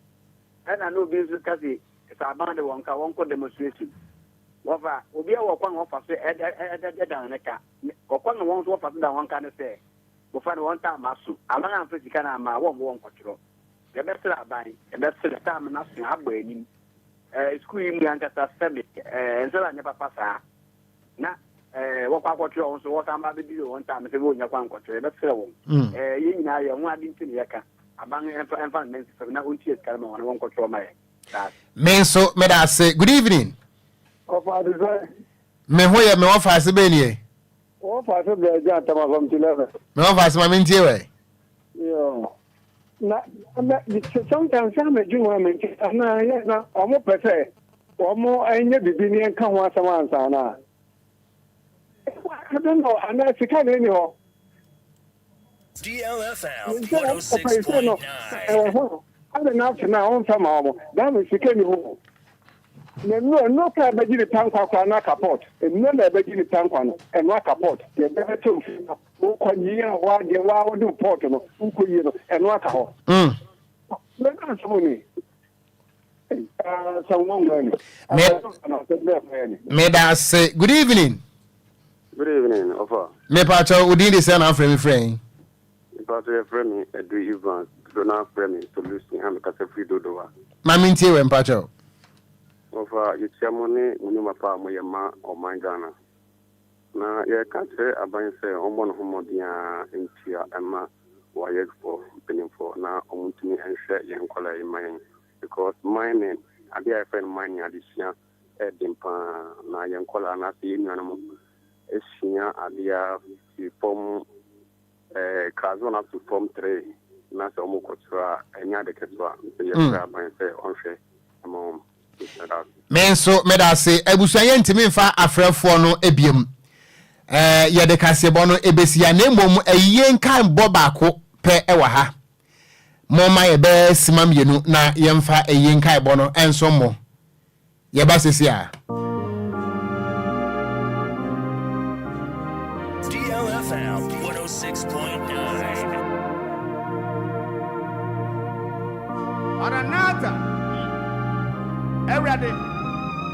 ɛna na obi nso ka se sɛ aban de wɔn ka wɔn kɔ demonstration wɔfa obi a wɔ kwan wɔfa so ɛda ɛda ne ka ɔkwan na wɔn nso wɔfa so da wɔn ka ne sɛ wɔfa no wɔn ta ama so aban amfa sika no ama wɔn wɔn nkɔtwerɛ yɛbɛsrɛ aban yɛbɛsrɛ time no aso abɔ anim ɛɛ sukuu yi mu ankasa sɛbi ɛɛ nsɛm anyɛ papa saa na ɛɛ wɔkɔ akɔtwerɛ wɔn so wɔsan ba abɛdi wɔn time sɛ wɔnya kwan nkɔtwerɛ yɛbɛsrɛ wɔn ɛɛ yɛn nyinaa yɛn ho ade nti na yɛka aban ɛmfa ɛmfa ne nsi fam na ɔntua sika no ma wɔn na wɔnkɔtwerɛ ma yɛn saa. Me nso meda ase. Good evening. Ɔfa ase sɛ. Me ho yɛ me wɔfa ase bɛn nie. Wɔfa ase brɛ agya ntam afam ti lɛfɛ. Me wɔfa ase ma me ntie wɛ. Yoo. Na na sometimes sɛ amedwe ho a mente anaa yɛ na wɔn pɛ sɛ wɔn nyɛ bibi ne nka ho asɛm ansa na. I don't know anaa sika na ɛni hɔ. Sɛ ɔpɛ sɛ no ɛwɔ hɔ ade no ase no a ɔmfa ma wɔn daa sika ni hɔ. Na nnuro nnuro koraa ɛbɛgye nipa nkwa koraa no aka port. Nnuro na ɛbɛgye nipa nkwa no ɛno aka port. Deɛ ɛbɛtɔ nsuo no wokɔ yie a woadeɛ waa wode wo port no wokɔ yie no ɛno aka hɔ. Na na asɛm ni. Asɛm nwanwa ni. Asɛm bɛɛ pɛɛ ni. Meda ase. Good evening. Good evening, Ofa. Mepa kyɛw, wo din de sɛn na wofrɛ me frɛ yi? Mepa kyɛw, yɛfrɛ me Adu Evans, dodo no ara frɛ me Solution a mekasa firi Dodowa. Ma mentie wɛ mpa kyɛw. Wɔfa, yɛkyia mo ne mo nnwuma pa a moyɛ ma ɔman Ghana. Na yɛreka akyerɛ aban sɛ ɔmmɔ ne ho mmɔden ara ntua mma WAECfoɔ mpanimfoɔ na wɔntumi nhwɛ yɛn nkwadaa yi mma yɛn because mining, adeɛ a yɛfrɛ no mining, adesua ɛyɛ den pa ara na yɛn nkwadaa anaasɛ yɛn nuanom sua adeɛ ara firi fam eh, class one up to form 3 na sɛ wɔn kɔtwerɛ a ɛnyɛ ade ketewa nti yɛsrɛ aban sɛ ɔnhwɛ ma wɔn. Me nso meda ase. Abusua yɛntumi mfa afrɛfoɔ no biom. Eh, yɛde kaseɛbɔ no ɛbɛsi ha na mmom ayie nkaebɔ baako pɛ wɔ ha. Momma yɛbɛyɛ sima mmienu na yɛmfa ayie nkaebɔ no nso mmɔ. Yɛba sesi a. DLFM 106.9. Maranatha, Awurade,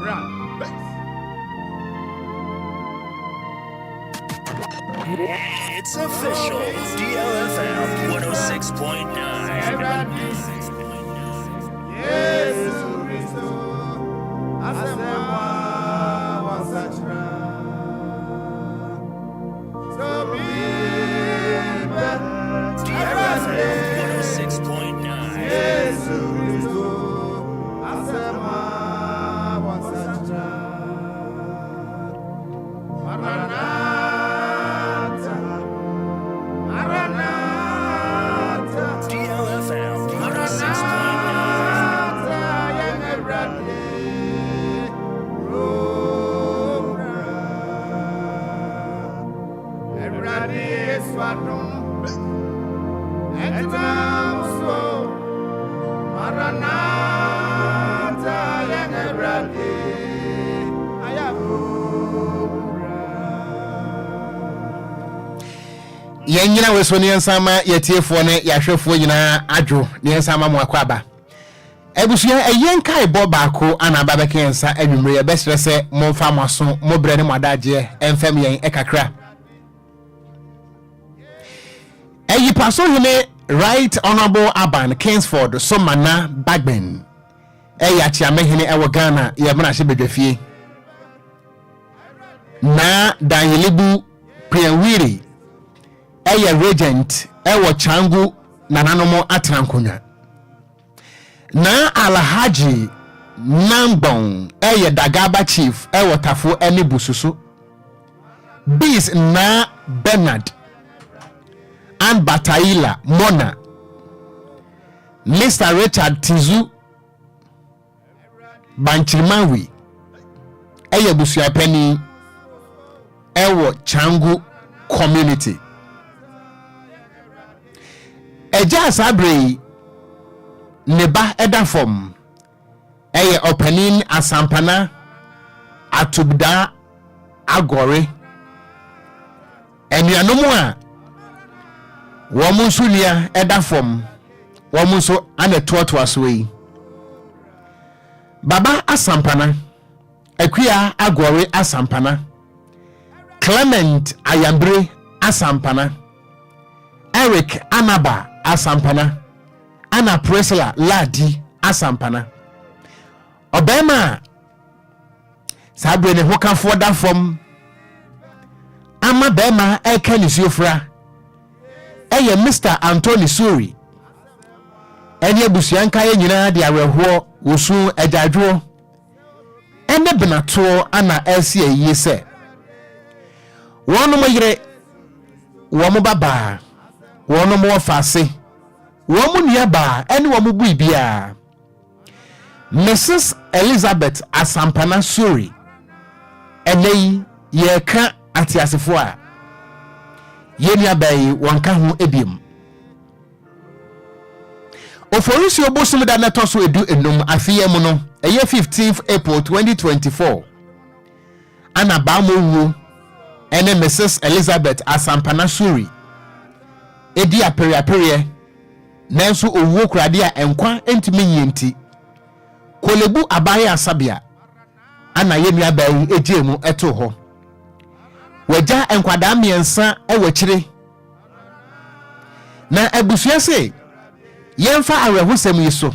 bra. It's official. DLFM 106.9. Yesu Kristo, asɛm a wɔasakyera. Sɛ obi pɛ DLFM 106.9. Yesu Kristo, asɛm a wɔasakyera. Maranatha, Maranatha, DLFM 106.9. Maranatha, yɛn Awurade, bra. Awurade Yesu adom, ɛntena wo so. Maranatha, yɛn Awurade, bra. Yɛnyina wei so ne yɛnsan ma yɛtiefoɔ ne yɛahwɛfoɔ nyinaa adwo ne yɛnsan ma mo akɔ aba. Abusua, ɛyɛ nkaebɔ baako ana aba bɛka yɛn nsa anwummere. Yɛbɛsrɛ sɛ momfa mo aso, mo berɛ ne mo adagyeɛ ɛmfɛm yɛn kakra. Ayipaso hene Right Honourable Aban Kingsford Somana Bagbin ɛyɛ akyeame hene ɛwɔ Ghana yɛ mmarahyɛ badwafie. Na Danyelibu Prianwiri ɛyɛ regent ɛwɔ Changu nananom atena nkonnwa. Na Alhaji Nangbong ɛyɛ Dagaba chief ɛwɔ Tafo ɛne Bususu. Bis Naa Bernard and Bataila Mona, Mister Richard Tizu Bankyirimanwi ɛyɛ abusuapanin ɛwɔ Changu community. Ɛgya a saa berɛ yi ne ba ɛda fam ɛyɛ ɔpanin Asampana Atubdaa Agɔre. Anuanom a wɔn nso nua ɛda fam, wɔn nso ana ɛtoatoa soɔ yi. Baba Asampana, Akua Agɔre Asampana, Clement Ayambire Asampana, Eric Anaba Asampana, ana Priscilla Ladi Asampana. Ɔbarima a saa berɛ ne hokafoɔ da fam ama barima ɛreka nisuo fra ɛyɛ Mr. Anthony Suri ɛne abusua nkaeɛ nyinaa de awerɛhoɔ, osu, agyaadwoɔ ɛne benatoɔ ana ɛresi ayie sɛ wɔnom yere, wɔn babaa, wɔnom wɔfaase, wɔn nuabaa ɛne wɔn biribiara. Mrs. Elizabeth Asampana Suri, ɛnnɛ yi yɛreka ateasefoɔ a, Yɛn nuabaa yi wɔnka ho biom. Oforisuo bosom da no ɛtɔ so 15 afeɛ mu no, ɛyɛ 15th April 2024, ana Baamo wuo ɛne Mrs. Elizabeth Asampana Suri ɛdi apereapereɛ nanso owuo kuradeɛ a nkwa ntumi nyie nti, Korle-Bu Abaayɛ Asabea ana yɛn nuabaa yi gyee mu too hɔ. Wagya nkwadaa mmiɛnsa wɔ akyire. Na abusua se yɛmfa awerɛhosɛm yi so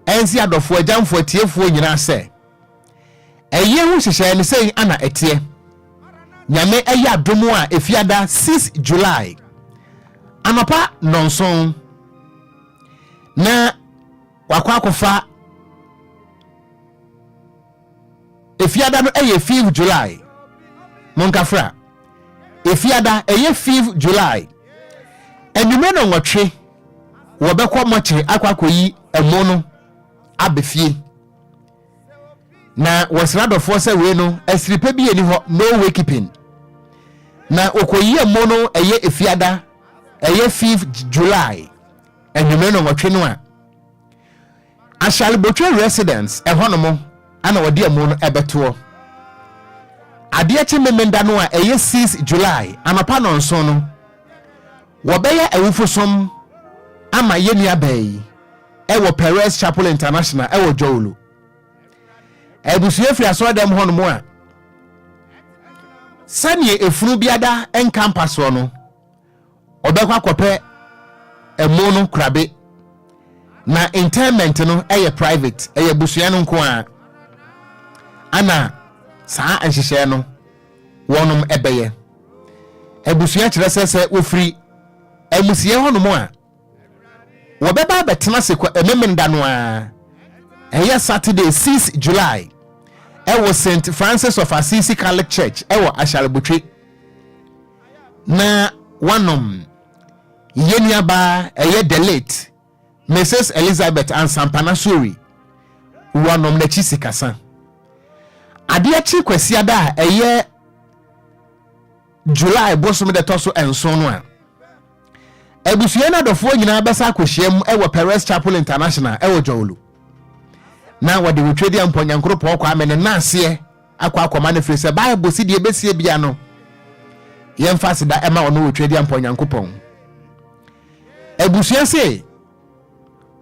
ɛnsi adɔfoɔ, agyamfoɔ, atiefoɔ nyinaa sɛ ɛyɛ ho nhyehyɛeɛ no sɛi ana ɛteɛ. Nyame ɛyɛ adom a efiada 6 July anɔpa nnɔnson na wakɔ akɔfa efiada no ɛyɛ 5 July monkafra efiada ɛyɛ 5 July anwummerɛ no nwɔtwe wɔbɛkɔ mɔkyere akɔ akɔyi ɛmo no aba fie na wɔsrɛ adɔfoɔ sɛ wei no asiripɛ bi ɛni hɔ, no wakeeping, na wɔkɔyi ɛmo no ɛyɛ efiada ɛyɛ 5 July anwummerɛ no nwɔtwe no a Ashalebotwe residence ɛhɔnom ana wɔde amu no ɛbɛtoɔ. Adeɛ kye Memenda no a ɛyɛ 6 July anɔpa nɔnson no, wɔbɛyɛ awufosom ama yɛn nuabaa yi ɛwɔ Perez Chapel International ɛwɔ Jowolo. Abusua firi asɔredɛm hɔnom a sɛdeɛ efunu biada nka mpa soɔ no, ɔbɛkɔ akɔpɛ ɛmo no korabe na interment no ɛyɛ private, ɛyɛ abusua no nko ara ana saa nhyehyɛɛ no wɔnom ɛbɛyɛ. Abusua kyerɛ sɛ sɛ wɔfiri amusiɛ hɔnom a wɔbɛba abɛtena ase kɔ ɛmemenda no ara ɛyɛ Saturday 6 July ɛwɔ St Francis of Assisi Catholic Church ɛwɔ Asharebotwe na wanom yɛn nuabaa ɛyɛ the late Mrs Elizabeth Ansampana Sori wanom n'akyi sikasa. Adeɛ kye Kwasiada a ɛyɛ July bosom de ɛtɔ so nson no a, abusua no adɔfoɔ nyinaa bɛsa akɔhyia mu wɔ Perez Chapel International wɔ Jɔwolo na wɔde Otwedeɛ Mpɔnyankoropɔn Kwame ne naaseɛ akɔ akɔma no firi sɛ Bible si deɛ ɛbɛsie bia no yɛmfa aseda ɛma ɔno Otwedeɛ Nyankopɔn. Abusua se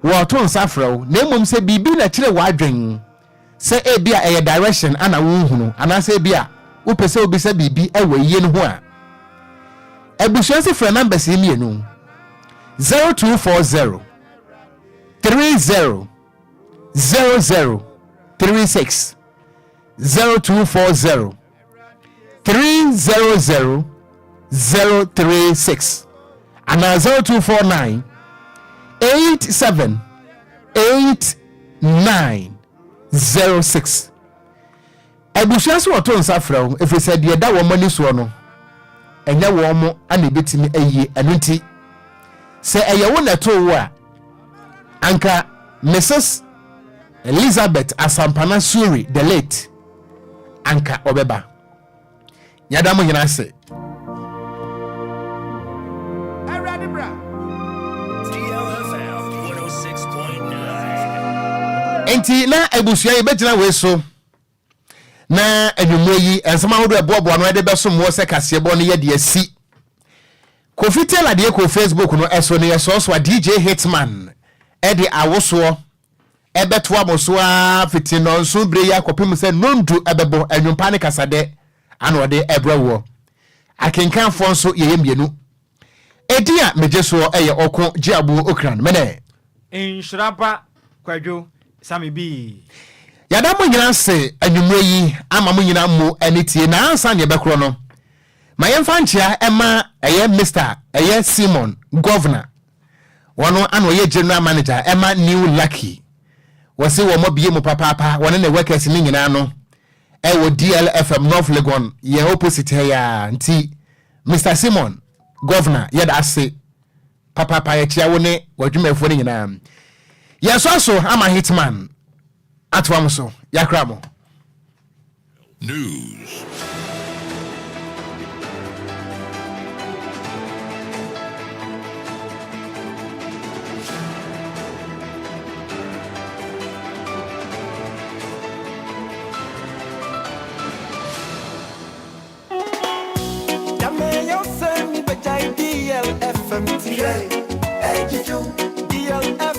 wɔto nsa frɛ wo na mmom sɛ biribi na kyerɛ w'adwen sɛ ebi a ɛyɛ direction ana wonhunu anaasɛ ebi a wopɛ sɛ wobisa biribi ɛwɔ yie no ho a, abusua se frɛ numbers yi mmienu 0240 30 00 36 0240 300 036 anaa 0249 87 89 06. Abusua so wɔto nsa frɛ wo ɛfiri sɛ deɛ ɛda wɔn ani soɔ no ɛnyɛ wɔn mo ana ɛbɛtumi ayie. Ɛno nti sɛ ɛyɛ wo na ɛtoo wo a, anka Mrs Elizabeth Asampana Suri the late anka ɔbɛba. Yɛda mo nyinaa ase. Awurade bra. DLFM 106.9. Enti na abusua yi bɛgyina wei so na anwummerɛ yi nsɛm ahodoɔ ɛboaboa no ɛde bɛsom wɔ sɛ kaseɛbɔ no yɛde asi Kofi Taylor deɛ kɔ Facebook no ɛso no yɛsɔɔsoa DJ Hitman ɛde awosoɔ ɛbɛtoa mo so ara fiti nnɔnson berɛ yi akɔpem sɛ nnɔndu ɛbɛbɔ. Anwumpa ne kasadɛ ana ɔde ɛbrɛ woɔ. Akenkanfoɔ nso yɛyɛ mmienu. Edin a megye soɔ yɛ Ɔko Gyeabour Okran. Mene. Nhyira ba Kwadwo Sammy Bii. Yɛda mo nyina ase anwummerɛ yi ama mo nyina mo ani tie. Na ansa na yɛbɛkorɔ no, ma yɛmfa nkyea ɛma ɛyɛ Mister ɛyɛ Simon Governor. Wɔno ana ɔyɛ General Manager ɛma New Lucky. Wɔse wɔn abue mu papaapa, wɔne ne workers no nyinaa no ɛwɔ DLFM North Legon yɛn opposite ha yi ara. Nti Mister Simon Governor yɛda ase papaapa, yɛkyea wo ne w'adwumayɛfoɔ no nyinaa. Yɛsɔ so ama Hitman atoa mo so. Yɛakra mo. News. DLFM ti hwɛ, ɛgyegye DLF.